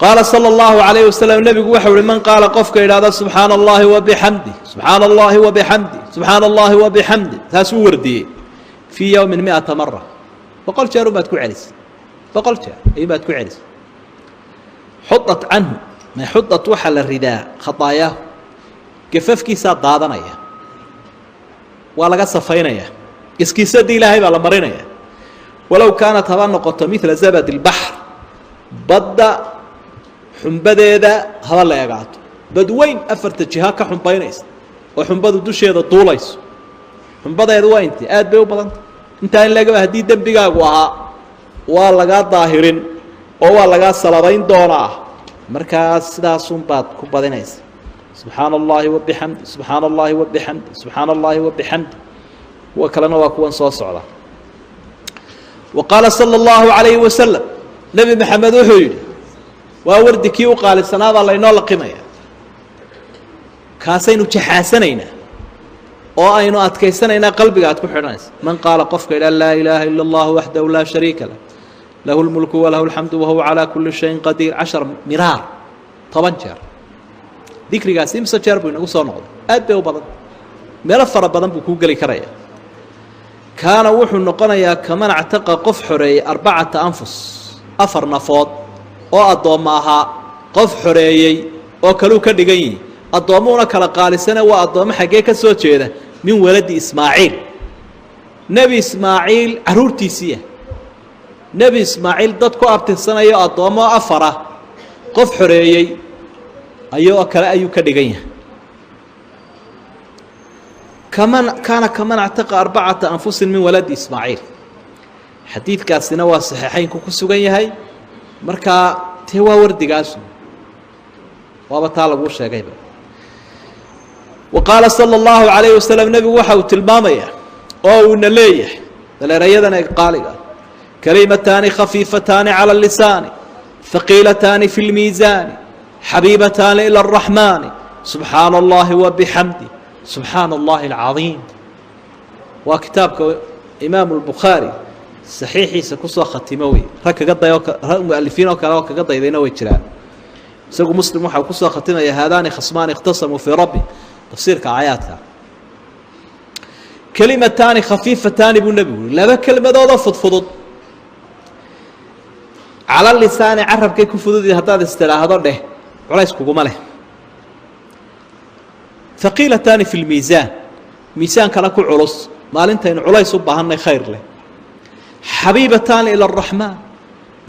Qaala salى اllahu عalayh wasalam, nebigu waxau uhi: man qaala, qofka idhaahda subxaana allahi wabixamdi, subxaana allahi wabixamdi, subxaana allahi wabixamdi, taasuu wardiyey, fii yowmin miata mara, 100 jeer umaad ku celisay, 100 jeer ayumaad ku celisay, xudat canhu ma xudat, waxaa la ridaa, khadaayaahu, gafafkiisaa daadanaya, waa laga safaynaya, iskiisadii Ilaahay baa la marinaya. Walow kaanat, haba noqoto, midla zabad اlbaxr, badda xumbadeeda haba la egaato, badweyn afarta jiha ka xumbaynaysa oo xumbadu dusheeda duulayso, xumbadeedu waa inti aad bay u badanta. Intaa in lagaba haddii dembigaagu ahaa, waa lagaa daahirin oo waa lagaa salabayn doonaa. Markaa sidaasun baad ku badinaysa, subxaana allahi wabixamdi, subxaana allahi wabixamdi, subxaana allahi wabixamdi. Kuwa kalena waa kuwan soo socda. Wa qaala sala allahu calayhi wasalam, Nebi Maxamed wuxuu yidhi, waa wardi kii u qaalisanaabaa laynoo laqimaya, kaasaynu jaxaasanaynaa oo aynu adkaysanaynaa, qalbiga aad ku xidhanaysa. Man qaala, qofka idhaha, laa ilaaha ila allahu waxdahu laa shariika lah, lahu lmulku walahu alxamdu wahuwa calaa kuli shayin qadiir, 10 miraar, 10 jeer. Dikrigaasi imse jeer buu inagu soo noqday? Aad bay u badan, meelo fara badan buu kuu geli karaya. Kaana, wuxuu noqonayaa, kaman actaqa, qof xoreeyey, arbacata anfus, afar nafood oo addoommo ahaa qof xoreeyey oo kaluu ka dhigan yihi. Addoommuhuna kala qaalisane, waa addoommo xaggee ka soo jeeda? Min waladi Ismaaciil, Nebi Ismaaciil carruurtiisiiah. Nebi Ismaaciil dad ku abtirsanayo addoommo afara qof xoreeyey ayoo kale ayuu ka dhigan yahay. Kaman kaana kaman actaqa arbacata anfusin min waladi Ismaaciil. Xadiidkaasina waa saxiixeynku ku sugan yahay. Markaa tee waa wardigaasu, waaba taa laguu sheegayba. Wa qaala sala allahu calayhi wasalam, nebigu waxa uu tilmaamayaa oo uuna leeyahay daleerayadan ee qaaliga: kalimataani khafiifataani cala lisaani, haqiilataani fi lmiisaani, xabiibataani ila araxmaani, subxaana allahi wa bixamdi, subxaana allahi alcadiim. Waa kitaabka imaamu lbukhaari saxiixiisa kusoo khatimo wey. Rag kaga day, rag mualifiin oo kale oo kaga daydayna way jiraan. Isagu Muslim waxau kusoo khatimaya: haadaani khasmaani ikhtasamuu fii rabbi, tafsiirka aayaadka. Kelimataani khafiifataani buu nebigu yuri, laba kelmadoodoo fudfudud, cala lisaani, carabkay ku fududi, haddaad istidhaahdo dheh culays kuguma leh, haqiilataani fi lmiisaan, miisaankana ku culus maalintaynu culays u baahannay khayr leh, xabiibataani ila araxmaan,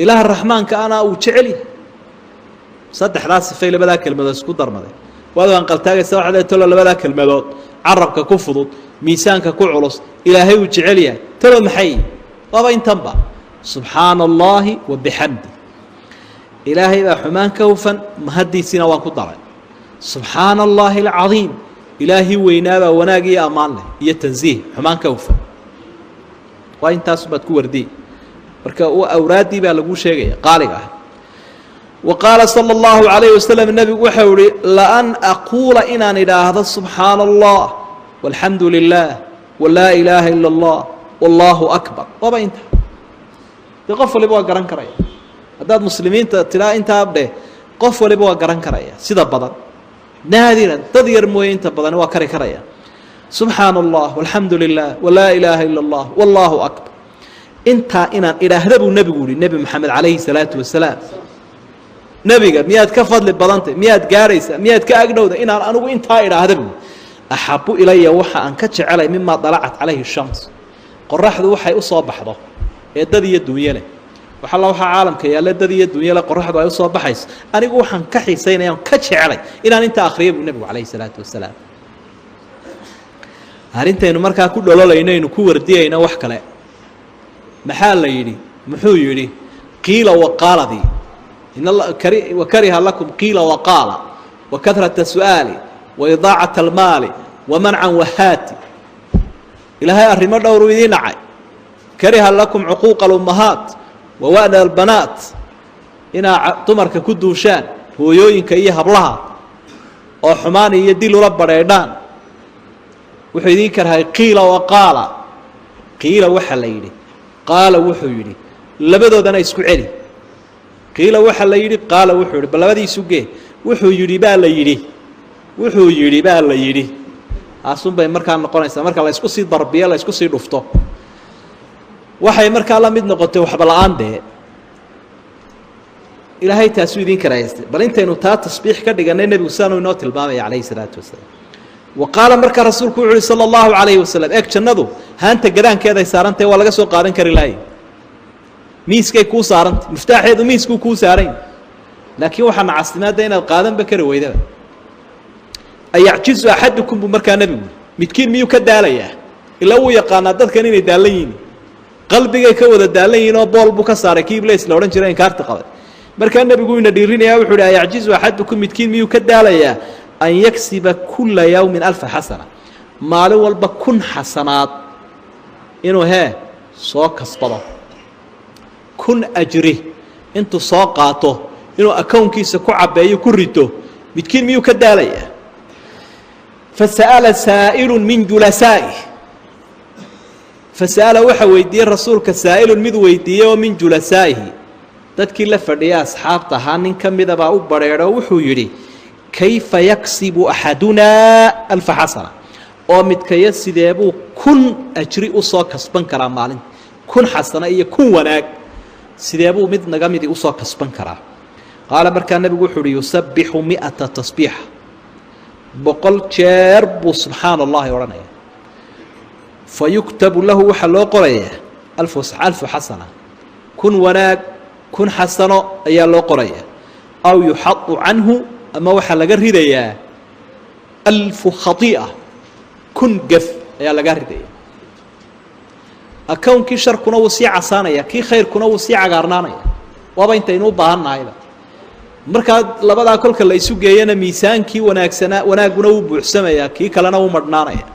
ilaaha raxmaanka ana uu jecel yahay. Saddexdaa sifay labadaa kelmadood isku darmaday. Waad anqaltaagaysa, waxaad talo labadaa kelmadood carabka ku fudud, miisaanka ku culus, ilaahay uu jecel yahay, talo maxay? Waaba intanba: subxaana allaahi wa bixamdi, ilaahay baa xumaan ka hufan, mahaddiisiina waan ku daray, subxaana allaahi alcadiim, ilaahii weynaabaa wanaag iyo ammaan leh iyo tansiih, xumaan ka hufan. Waa intaasubaad ku wardiye. Marka awraaddii baa laguu sheegaya qaaliga ah. Wa qaala sala allahu calayhi wasalam, nebigu waxau ihi: laan aquula, inaan idhaahdo, subxaana allah walxamdu lilah walaa ilaaha ila allah wallaahu akbar. Waaba inta dee qof waliba waa garan karaya. Haddaad muslimiinta tiraa intaa dheh, qof waliba waa garan karaya. Sida badan, naadiran dad yar mooye, inta badani waa kari karaya. Subxaana allah walxamdu lilah walaa ilaaha ila allah wallaahu akbar, intaa inaan idhaahda buu nebigu yihi, Nebi Moxamed calayhi salaatu wasalaam. Nebiga miyaad ka fadli badantay? Miyaad gaarhaysaa? Miyaad ka agdhowda? Inaan anigu intaa idhaahda buu axabu ilaya, waxa aan ka jecelay, mimaa dalacat calayhi shams, qoraxdu waxay usoo baxdo ee dad iyo dunye leh. Wax alla waxaa caalamka yaalla dad iyo dunye leh qoraxdu ay usoo baxayso, anigu waxaan ka xiisaynaya on ka jecelay inaan intaa akhriya buu nebigu calayhi salaatu wasalaam. Arrintaynu markaa ku dhololayno, ku wardiyayno wax kale, maxaa la yidhi? Muxuu yidhi? Qiila waqaaladii wa kariha lakum qiila waqaala wa kahrata su'aali wa idaacata almaali wa mancan wahaati. Ilaahay arrimo dhowruu idiin nacay: kariha lakum cuquuqa alummahaat wa wa'na albanaat, inaa dumarka ku duushaan, hooyooyinka iyo hablaha, oo xumaan iyo dil ula badrheedhaan. Wuxuu idiin karhay qiila waqaala. Qiila waxaa la yidhi, qaala wuxuu yidhi, labadoodana isku celi. Qiila waxaa la yidhi, qaala wuxuu yidhi, bal labadii isu gee. Wuxuu yidhi baa la yidhi, wuxuu yidhi baa la yidhi, taasun bay markaa noqonaysaa. Marka la isku sii darbiyo, la isku sii dhufto, waxay markaa la mid noqotay waxba la-aan. Dee ilaahay taasuu idiin karahaystay. Bal intaynu taa tasbiix ka dhiganay, nebigu sidaanuu inoo tilmaamaya calayhi salaatu wasalaam. Wa qaala, markaa rasuulku wuxu uhi sala allahu calayhi wasalam: eeg, jannadu haanta gadaankeeday saarantahay, waa laga soo qaadan kari lahay, miiskay kuu saarantay, miftaaxeedu miiskuu kuu saarayn, laakiin waxaa nacasnimaada inaad qaadanba kari weydaba. Ayacjizu axadukum, buu markaa nebigu, midkiin miyuu ka daalayaa? Ilaa wuu yaqaanaa dadkan inay daallan yihiin, qalbigay ka wada daallan yihiin, oo bool buu ka saaray kii Iblis la odhan jiray inkaarta qabay. Markaa nebigu ina dhiirinaya, wuxuu uhi: ayacjizu axadukum, midkiin miyuu ka daalayaa, an yaksiba kula yowmin alfa xasana, maalin walba 1000 xasanaad inuu hee soo kasbado, 1000 ajri intuu soo qaato inuu akownkiisa ku cabbeeyo, ku rito, midkiin miyuu ka daalayaa? Fasa'ala saa'ilu min julasaa'ih, fasa'ala, waxa weydiiyey rasuulka, saa'ilun, mid weydiiyey oo min julasaa'ihi, dadkii la fadhiyay asxaabta ahaa nin ka midabaa u badrheedho. Wuxuu yidhi: kayfa yaksibu axadunaa alfa xasana? Oo midkaya sideebuu 1000 ajri usoo kasban karaa maalinta? 1000 xasano iyo 1000 wanaag sideebuu mid naga midii usoo kasban karaa? Qaala, markaa nebigu wuxuu uhi: yusabbixu mi'ata tasbiixa, 100 jeer buu subxaana allahi odhanaya, fa yuktabu lahu, waxaa loo qorayaa, alfu alfu xasana, 1000 wanaag, 1000 xasano ayaa loo qorayaa, aw yuxadu canhu, ama waxaa laga ridayaa, alfu khai'a, 1000 gef ayaa laga ridaya. Akownkii sharkuna wuu sii casaanaya, kii khayrkuna wuu sii cagaarnaanaya. Waaba intaynu u baahan nahayba. Markaa labadaa kolka la isu geeyana miisaankii wanaagsanaa wanaagguna wuu buuxsamayaa, kii kalena wuu madhnaanaya.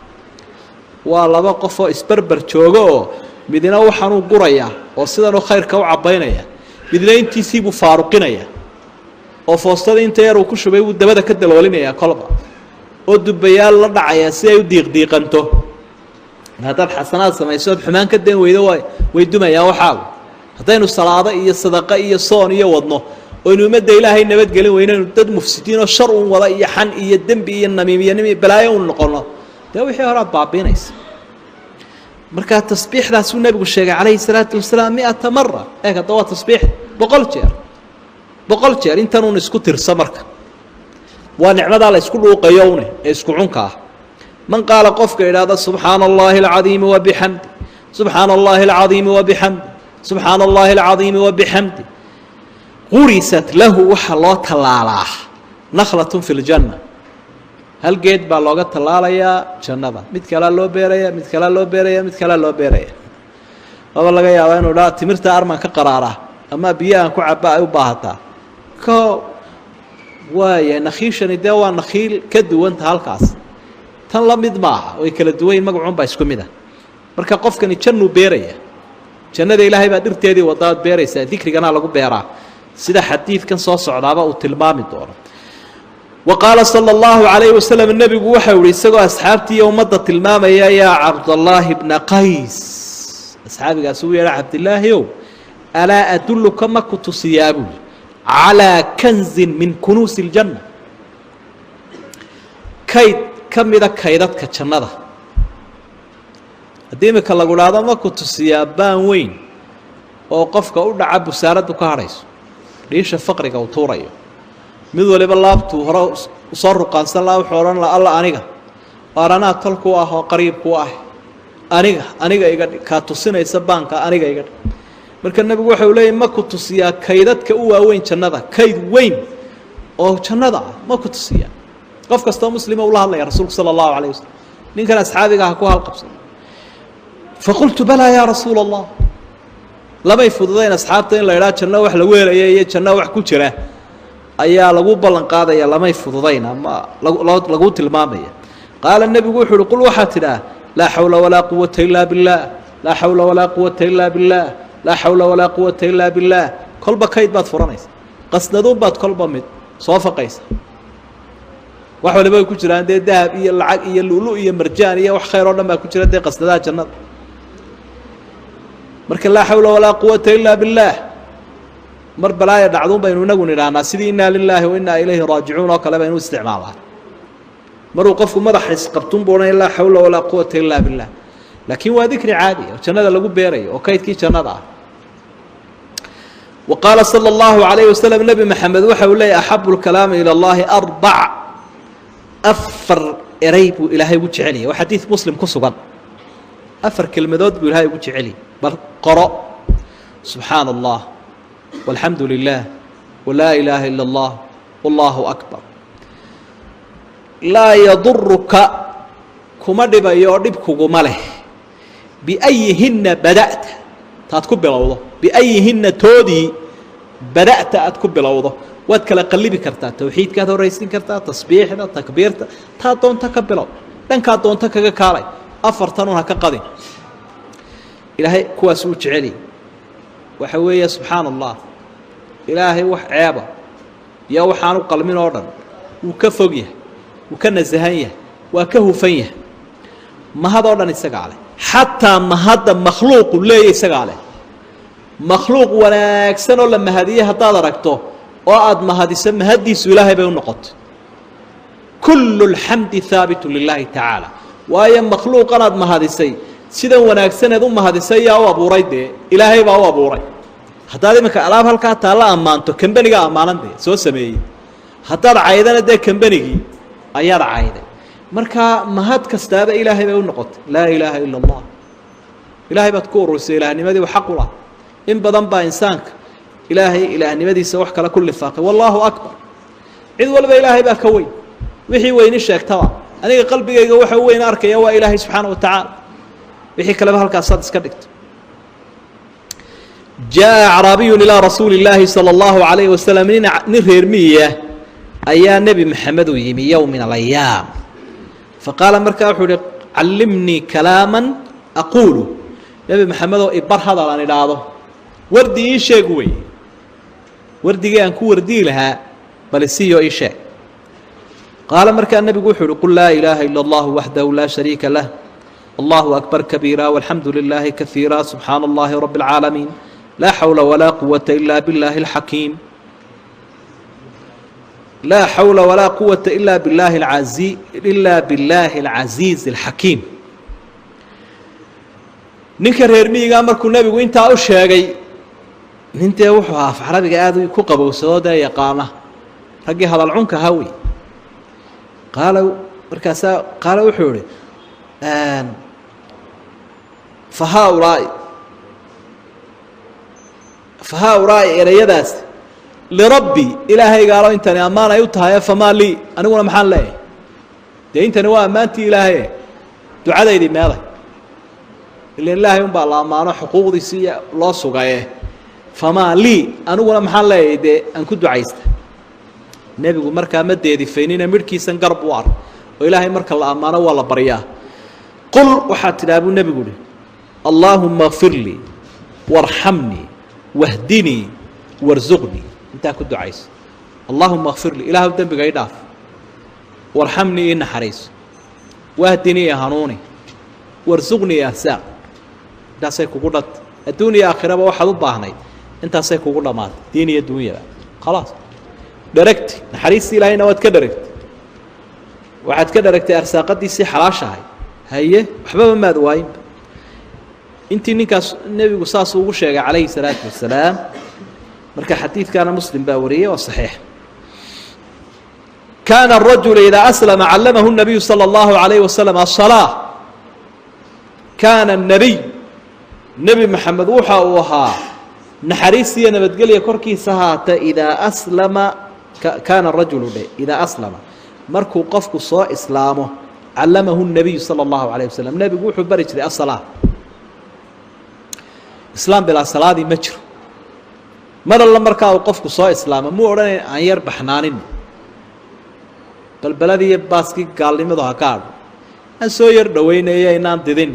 Waa laba qof oo isberber jooga oo midna waxaanuu gurayaa oo sidanuu khayrka u cabbaynaya, midna intiisiibuu faaruqinaya oo foostadii inta yar uu ku shubay wuu dabada ka daloolinayaa kolba, oo dubayaal la dhacaya si ay u diiqdiiqanto. Haddaad xasanaad samayso ood xumaan ka dan weydo way dumayaan waxaagu. Haddaynu salaado iyo sadaqo iyo soon iyo wadno oynu ummadda ilaahay nabadgelin weynaynu dad mufsidiin oo shar uun wada iyo xan iyo dembi iyo namiimiyanimo iyo balaayo uun noqono, dee wixii hore aad baabiinaysa. Markaa tasbiixdaasuu nebigu sheegay calayhi salaatu wasalaam 100 mara. Eeg hadda waa tasbiix 100 jeer, 100 jeer intanuun isku tirso. Marka waa nicmadaa la isku dhuuqayo une ee isku cunka ah. Man qaala qofka idhaahda subxaana allahi alcadiimi wabixamdi, subxaana allahi alcadiimi wabixamdi, subxaana allahi alcadiimi wabixamdi, qurisat lahu waxaa loo tallaalaa nakhlatun fi ljanna. Hal geed baa looga tallaalayaa jannada, mid kalaa loo beeraya, mid kalaa loo beeraya, mid kalaa loo beeraya. Laba laga yaabaa inuu dhaa timirta armaan ka qaraaraa ama biyahan ku caba ay u baahataa ko waaya. Nakhiishani dee waa nakhiil ka duwanta halkaas, tan la mid maaha, way kala duwanyiin, magacuun baa isku mid ah. Marka qofkani jannuu beeraya, jannada ilaahay baa dhirteedii wadaad beeraysaa, dikriganaa lagu beeraa sida xadiidkan soo socdaaba uu tilmaami doono. Wa qaala sala allahu calayhi wasalam, nebigu waxau ihi isagoo asxaabtii iyo ummadda tilmaamaya, yaa Cabdallaahi bna Qays, asxaabigaas uu yeedha, Cabdilaahi ow, alaa adulluka ma ku tusiyaa buuli calaa kanzin min kunuusi iljanna, kayd ka mida kaydadka jannada. Haddii imika lagu idhaahdo ma ku tusiyaa baan weyn oo qofka u dhaca busaaraddu ka hadhayso, dhiisha faqriga uu tuurayo, mid waliba laabtuu hore usoo ruqaansan laha, wuxuu odhan laha alla aniga waar anaa tolku ah oo qariibku ah, aniga aniga iga dhig, kaa tusinaysa baanka aniga iga dhig. Marka nebigu waxau leeyay ma ku tusiyaa kaydadka u waaweyn jannada, kayd weyn oo jannada ah ma ku tusiyaa. Qof kastoo muslima ula hadlaya rasuulku sala allahu calayh wasalam, ninkan asxaabiga ha ku halqabsado. Faqultu balaa yaa rasuula allah. Lamay fududayn asxaabta in la idhaha janno wax lagu helaya iyo janno wax ku jira ayaa lagu ballan qaadaya, lamay fududayn ama lagu tilmaamaya. Qaala nebigu wuxu uhi qul waxaa tidhaah laa xawla walaa quwata illaa billaah, laa xawla walaa quwata illaa billaah, laa xawla walaa quwata illaa billaah. Kolba kayd baad furanaysa, qasnaduun baad kolba mid soo faqaysa, wax waliba way ku jiraan dee dahab iyo lacag iyo lulu iyo marjaan iyo wax khayr oo dhan baa ku jira dee qasnadaha jannada. Marka laa xawla walaa quwata illaa billaah mar balaaya dhacduun baynu inagu nidhaahnaa, sidii innaa lilaahi wa innaa ilayhi raajicuun oo kale baynu isticmaalaa. Maruu qofku madaxa isqabtun buu odhanaya laa xawla walaa quwata illaa billah, laakiin waa dikri caadi oo jannada lagu beerayo oo kaydkii jannada ah. Wa qaala sala allahu calayhi wasalam, nebi Maxamed waxa uu leeyahy axabu lkalaami ila allahi arbac, afar erey buu ilaahay ugu jeceliyay. Waa xadiid Muslim ku sugan. Afar kelmadood buu ilaahay ugu jeceliyay, bal qoro: subxaana allah, walxamdu lilah, walaa ilaaha ila allah, wallahu akbar. Laa yaduruka kuma dhibayo oo dhib kuguma leh biayihinna bada'ta, taad ku bilowdo, biayihinna toodii bada'ta aad ku bilowdo. Waad kala qallibi kartaa, tawxiidkaad horraysin kartaa, tasbiixda, takbiirta, taa doonto ka bilow, dhankaa doonto kaga kaalay, afartan un ha ka qadin. Ilaahay kuwaas uu jeceliy waxa weeye subxaana allah, ilaahay wax ceeba iyo waxaanu qalmin oo dhan wuu ka fog yahay, wuu ka nasahan yahay, waa ka hufan yahay. Mahad oo dhan isagaa leh, xataa mahadda makhluuqu leeya isagaa leh. Makhluuq wanaagsan oo la mahadiyey haddaad aragto oo aada mahadiso, mahaddiisu ilaahay bay u noqotay. Kullu alxamdi haabitu lilaahi tacaala. Waayo makhluuqan aad mahadisay, sidan wanaagsaneed u mahadisay yaa u abuuray? Dee ilaahay baa u abuuray. Haddaad iminka alaab halkaa taalla ammaanto, kambenigaa ammaanan dee soo sameeyey. Haddaad caydana dee kambenigii ayaad cayday. Marka mahad kastaaba ilaahay bay u noqotay. Laa ilaaha ila allah, ilaahay baad ku ururisay ilaahnimadii u xaq u laha. In badan baa insaanka ilaahay ilaahnimadiisa wax kale ku lifaaqay. Wallaahu akbar, cid walba ilaahay baa ka weyn. Wixii weyni sheegtaba aniga qalbigayga waxa u weyn arkaya waa ilaahay subxaana wa tacaala, wixii kaleba halkaasaad iska dhigto. Jaa acraabiyu ilaa rasuuli illaahi sala allahu calayhi wasalam, nin reer miyiah ayaa Nebi Maxamed uu yimi yow min alayaam. Fa qaala, markaa wuxuu uhi: callimnii kalaaman aquulu. Nebi Maxamedoo, ibar hadal aan idhaahdo, wardi ii sheeg wey, wardigii aan ku wardiyi lahaa bal isiiyo ii sheeg. Qaala, markaa nebigu wuxuu uhi: qul laa ilaaha ila allahu waxdahu laa shariika lah, allahu akbar kabiira, walxamdu lilaahi kaiira, subxaana allahi rabi اlcaalamiin, laa xawla walaa quwata ila biاllaahi alxakiim, laa xawla walaa quwata ila biاllaahi aai ila billaahi alcasiizi alxakiim. Ninka reer miyigaa markuu nebigu intaa u sheegay, nintee wuxuu ahaa af carabiga aada ku qabowsadoo dee yaqaana, raggii hadal cunka ahaa wey. Qaala, markaasaa qaala wuxuu ihi: fa haaulaai, fa haaulaai ereyadaasi lirabbi, ilaahaygaalo intani ammaan ay u tahay, famaa lii, aniguna maxaan leeyahay? Dee intani waa ammaantii ilaahaye, ducadaydii meeday? Ilan ilaahay unbaa la ammaano, xuquuqdiisii loo sugaye. Famaa lii, aniguna maxaan leeyahay dee aan ku ducaysta? Nebigu markaa ma deedifaynina, midhkiisan garb u ar oo ilaahay marka la ammaano waa la baryaa. Qul, waxaad tidhaha buu nebigu uhi: allaahuma kfir lii waarxamnii wahdinii warsuqnii. Intaa ku ducayso: allaahuma kfir lii, ilaahu dembiga i dhaaf, warxamnii, ii naxariiso, wahdinii, i hanuuni, warsuqnii, arsaaq. Intaasay kugu dhanta adduun iyo aakhiraba waxaad u baahnayd, intaasay kugu dhammaatay diin iyo dunyaba. Khalaas, dheragti naxariistii ilaahayna waad ka dheragtay, waxaad ka dheragtay arsaaqadiisii xalaashahay. Haye, waxbaba maad waayinba. Intii ninkaas nebigu saas ugu sheegay calayhi salaatu wasalaam. Marka xadiidkaana Muslim baa wariyey, waa saxiix. Kaana arajulu idaa aslama callamahu nabiyu sala allahu alayhi wasalam asalaa. Kaana الnabiy, nebi Maxamed waxa uu ahaa, naxariis iyo nabadgelya korkiisa haata, idaa aslama, kaana rajulu dhe, idaa aslama, markuu qofku soo islaamo, callamahu الnabiyu salى اllahu alayه wasalam, nebigu wuxuu bari jiray asalaa. Islaam bilaa salaadii ma jiro. Mar alla markaa uu qofku soo islaamo, muu odhanayn aan yar baxnaanin, balbaladiiyo baaskii gaalnimadu ha ka hadho, aan soo yar dhoweynaya, inaan didin,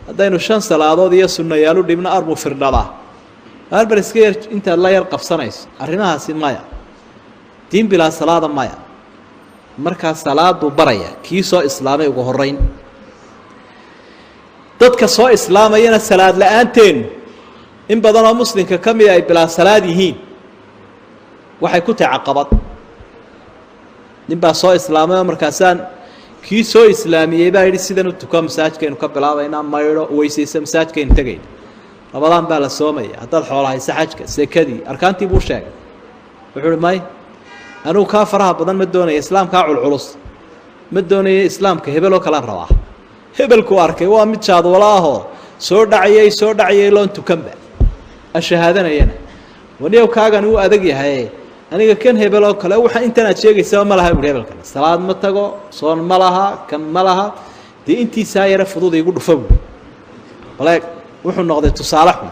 haddaynu 5 salaadood iyo sunnayaalu dhibno armu firdhadaa, barbar iska yar intaad la yar qabsanayso arrimahaasi, maya. Diin bilaa salaada maya. Markaa salaaduu baraya kii soo islaamay ugu horeyn. Dadka soo islaamayana salaad la-aanteenu, in badanoo muslimka ka mida ay bilaa salaad yihiin, waxay ku tahay caqabad. Nin baa soo islaamay oo markaasaan kii soo islaamiyey baa yidhi: sidan u tuko, masaajkaynu ka bilaabaynaa, maydho, weysaysa, masaajkaynu tegayna, Rabadaan baa la soomaya, haddaad xoola haysa xajka, sekadii, arkaantii buu sheegay. Wuxuu uhi: may, anugu kaa faraha badan ma doonaya, islaamkaa culculus ma doonaya, islaamka hebeloo kalaan rabaa. Hebelkuu arkay waa mid jaadwala ahoo soo dhacayay, soo dhacayay, loon tukanba, ashahaadanayana. Waniyow, kaagani uu adag yahaye, aniga kan hebel oo kale waxa intan aad sheegaysaba ma laha buhi. Hebelkan salaad ma tago, soon ma laha, kan ma laha, dee intiisaa yare fudud igu dhufa buui. Baleeg, wuxuu noqday tusaale xun,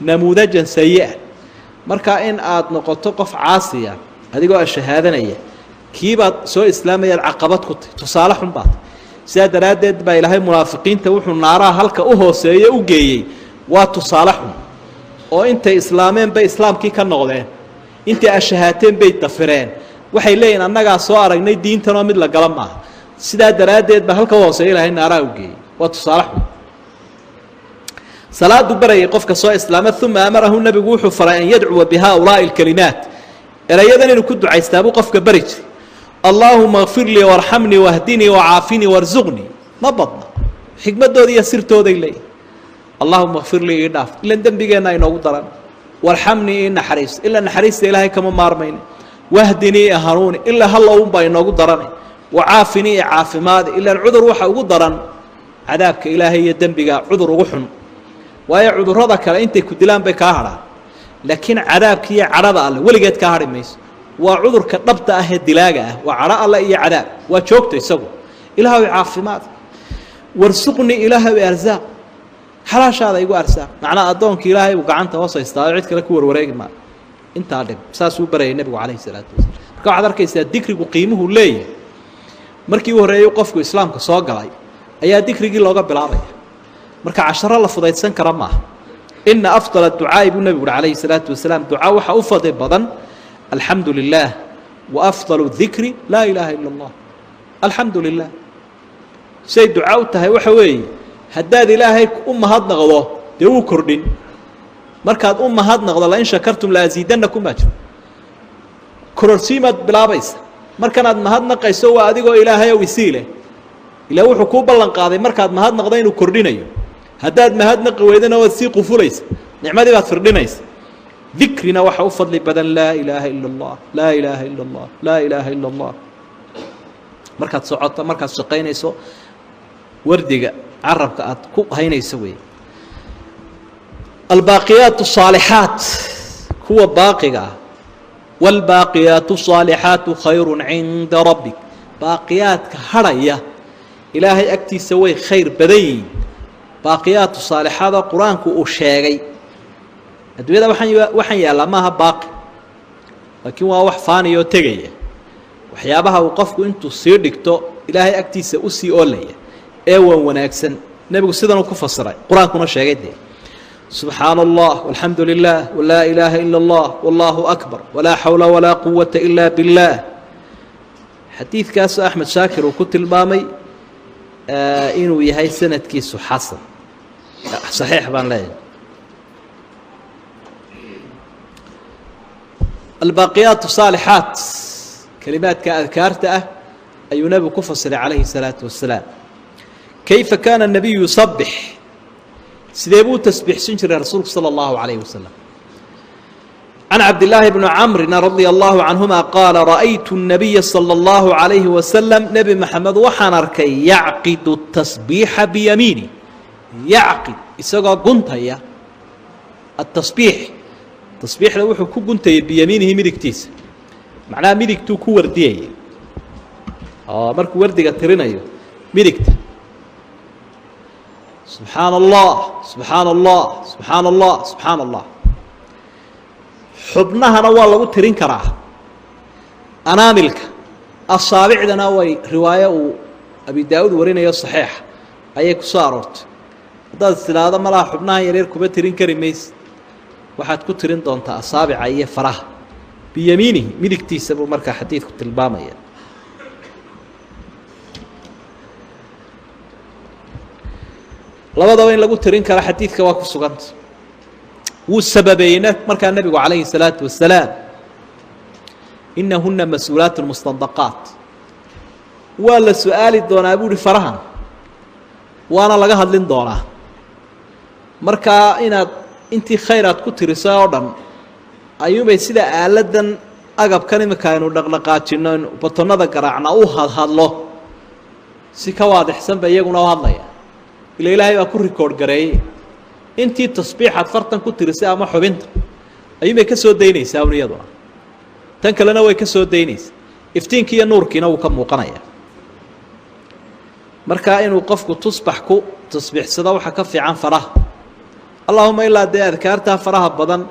namuudajan sayi-a. Marka in aad noqoto qof caasiya adigoo ashahaadanaya, kiibaad soo islaamayaad caqabad ku tahy, tusaale xun baad. Sidaa daraaddeed baa Ilaahay munaafiqiinta wuxuu naaraha halka u hooseeye u geeyey, waa tusaale xun oo intay islaameen bay islaamkii ka noqdeen, intay ashahaateen bay dafireen. Waxay leeyihin: annagaa soo aragnay diintanoo mid la gala maaha. Sidaa daraaddeed baa halka u hooseeya Ilahay naaraha u geeyey, waa tusaale xun. Salaadu barayay qofka soo islaama. Uma amarahu, nebigu wuxuu faray, an yadcuwa bi haaulaa'i alkalimaat, erayadan inuu ku ducaystaabuu qofka bari jiray: allaahuma kfir lii warxamnii wahdinii wacaafinii warsuqnii. Ma badna, xikmadooda iyo sirtooday leeyihin. Allahuma kfir lii, ii dhaaf, ilan dembigeenna inoogu daran, warxamnii, ii naxariis, ilaa naxariista Ilaahay kama maarmayne, wahdinii, i hanuuni, ilaa hallowunbaa inoogu daranay, wacaafinii, i caafimaadi, ilaan cudur waxa ugu daran cadaabka Ilaahay iyo dembiga cudur ugu xun. Waayo, cudurrada kale intay ku dilaan bay kaa hadhaan, laakiin cadaabka iyo cadhada alle weligeed kaa hadhi mayso. Waa cudurka dhabta ah ee dilaaga ah, waa cadho alle iyo cadaab, waa joogta isagu. Ilaahow caafimaad, warsuqnii, ilaahow arsaaq. Xalaashaada igu arsaaq. Macnaa addoonka ilaahay buu gacanta hoos haystaa, cid kale ku warwareegi maa. Intaa dhib saasuu barayay nebigu calayhi salaatu wasalaam. Marka waxaad arkaysaa dikrigu qiimuhu leeyahay. Markii u horreeyey qofku islaamka soo galay ayaa dikrigii looga bilaabaya. Marka casharo la fudaydsan kara maaha. Ina afdal adducaa'i buu nebigu uhi calayhi salaatu wasalaam, ducaa waxa u fadli badan alxamdu lilah, wa afdalu dikri laa ilaaha ila allah. Alxamdu lilah siay duca u tahay waxa weeye, haddaad ilaahay u mahadnaqdo dee wuu kordhin. Markaad u mahadnaqdo, lain shakartum la asiidanakum baa jiro, kororsiimaad bilaabaysa. Markanaad mahadnaqayso waa adigoo ilaahay ow isii leh. Ilaa wuxuu kuu ballan qaaday markaad mahadnaqdo inuu kordhinayo. Haddaad mahadnaqi weydana waad sii qufulaysa, nicmadii baad firdhinaysa. Dikrina waxa u fadli badan laa ilaaha ila allah, laa ilaaha ila allah, laa ilaaha ila allah. Markaad socoto, markaad shaqaynayso, wardiga carabka aad ku haynayso weeye. Albaaqiyaat الصaalixaat, kuwa baaqiga ah, wاlbaaqiyaat الصaalixaatu khayru cinda rabbik, baaqiyaadka hadhaya ilaahay agtiisa way khayr badan yihiin. Baaqiyaatu saalixaada qur-aanku uu sheegay adduunyada waxaan yaallaa maaha baaqi, laakiin waa wax faaniyoo tegaya. Waxyaabaha uu qofku intuu sii dhigto ilaahay agtiisa usii oolaya ee waan wanaagsan, nebigu sidanuu ku fasiray, qur-aankuna sheegay dee: subxaana allah, walxamdu lilah, walaa ilaaha ila allah, wallaahu akbar, walaa xawla walaa quwata ila biاllah. Xadiidkaasoo Axmed Shaakir uu ku tilmaamay inuu yahay sanadkiisu xasan saxiix baan leeyahay. Albaaqiyaat saalixaat, kelimaadka adkaarta ah ayuu nebigu ku fasiray calayhi الsalaatu wasalaam. Kayfa kaana الnabiyu yusabix? Sidee buu tasbiixsan jiray rasuulku salى اllahu عalayh wasalam? Can cabdillaahi bni camrina radia allahu canhuma qaala: ra'aytu الnabiya salى اllahu عalayhi wasalam, nebi Maxamed waxaan arkay, yacqidu tasbiixa biyamiini, yacqid isagoo guntaya, atasbiix tasbiixda wuxuu ku guntayay, biyamiinihi midigtiisa, macnaha midigtuu ku wardiyayay oo markuu wardiga tirinayo midigta, subxaana allah, subxaana allah, subxaana allah, subxaana allah. Xubnahana waa lagu tirin karaa, anaamilka asaabicdana way riwaayo uu Abi Daa-uud warinayo saxiixa ayay ku soo aroortay. Haddaad is tidhaahdo malaha xubnahan yaryar kuma tirin kari mayse, waxaad ku tirin doontaa asaabica iyo faraha. Biyamiinihi, midigtiisa buu markaa xadiidku tilmaamaya. Labadaba in lagu tirin karo xadiidka waa ku suganta. Wuu sababeeyey markaa nebigu calayhi الsalaatu wasalaam: inahuna mas-uulaat mustandaqaat, waa la su-aali doonaa buu uhi farahan, waana laga hadlin doonaa. Markaa inaad intii khayr aad ku tirisay oo dhan ayuunbay sida aaladan agabkan imika aynu dhaqdhaqaajino, batonada garaacna u hadhadlo, si ka waadixsan ba iyaguna u hadlaya. Ila ilaahay baa ku rikoord gareeyey intii tasbiixaad fartan ku tirisay ama xubinta ayuunbay ka soo daynaysaa un, iyaduna tan kalena way ka soo daynaysaa, iftiinkii iyo nuurkiina wuu ka muuqanaya. Markaa inuu qofku tusbax ku tasbiixsado waxaa ka fiican faraha, allahuma ilaa dee adkaartaa faraha badan.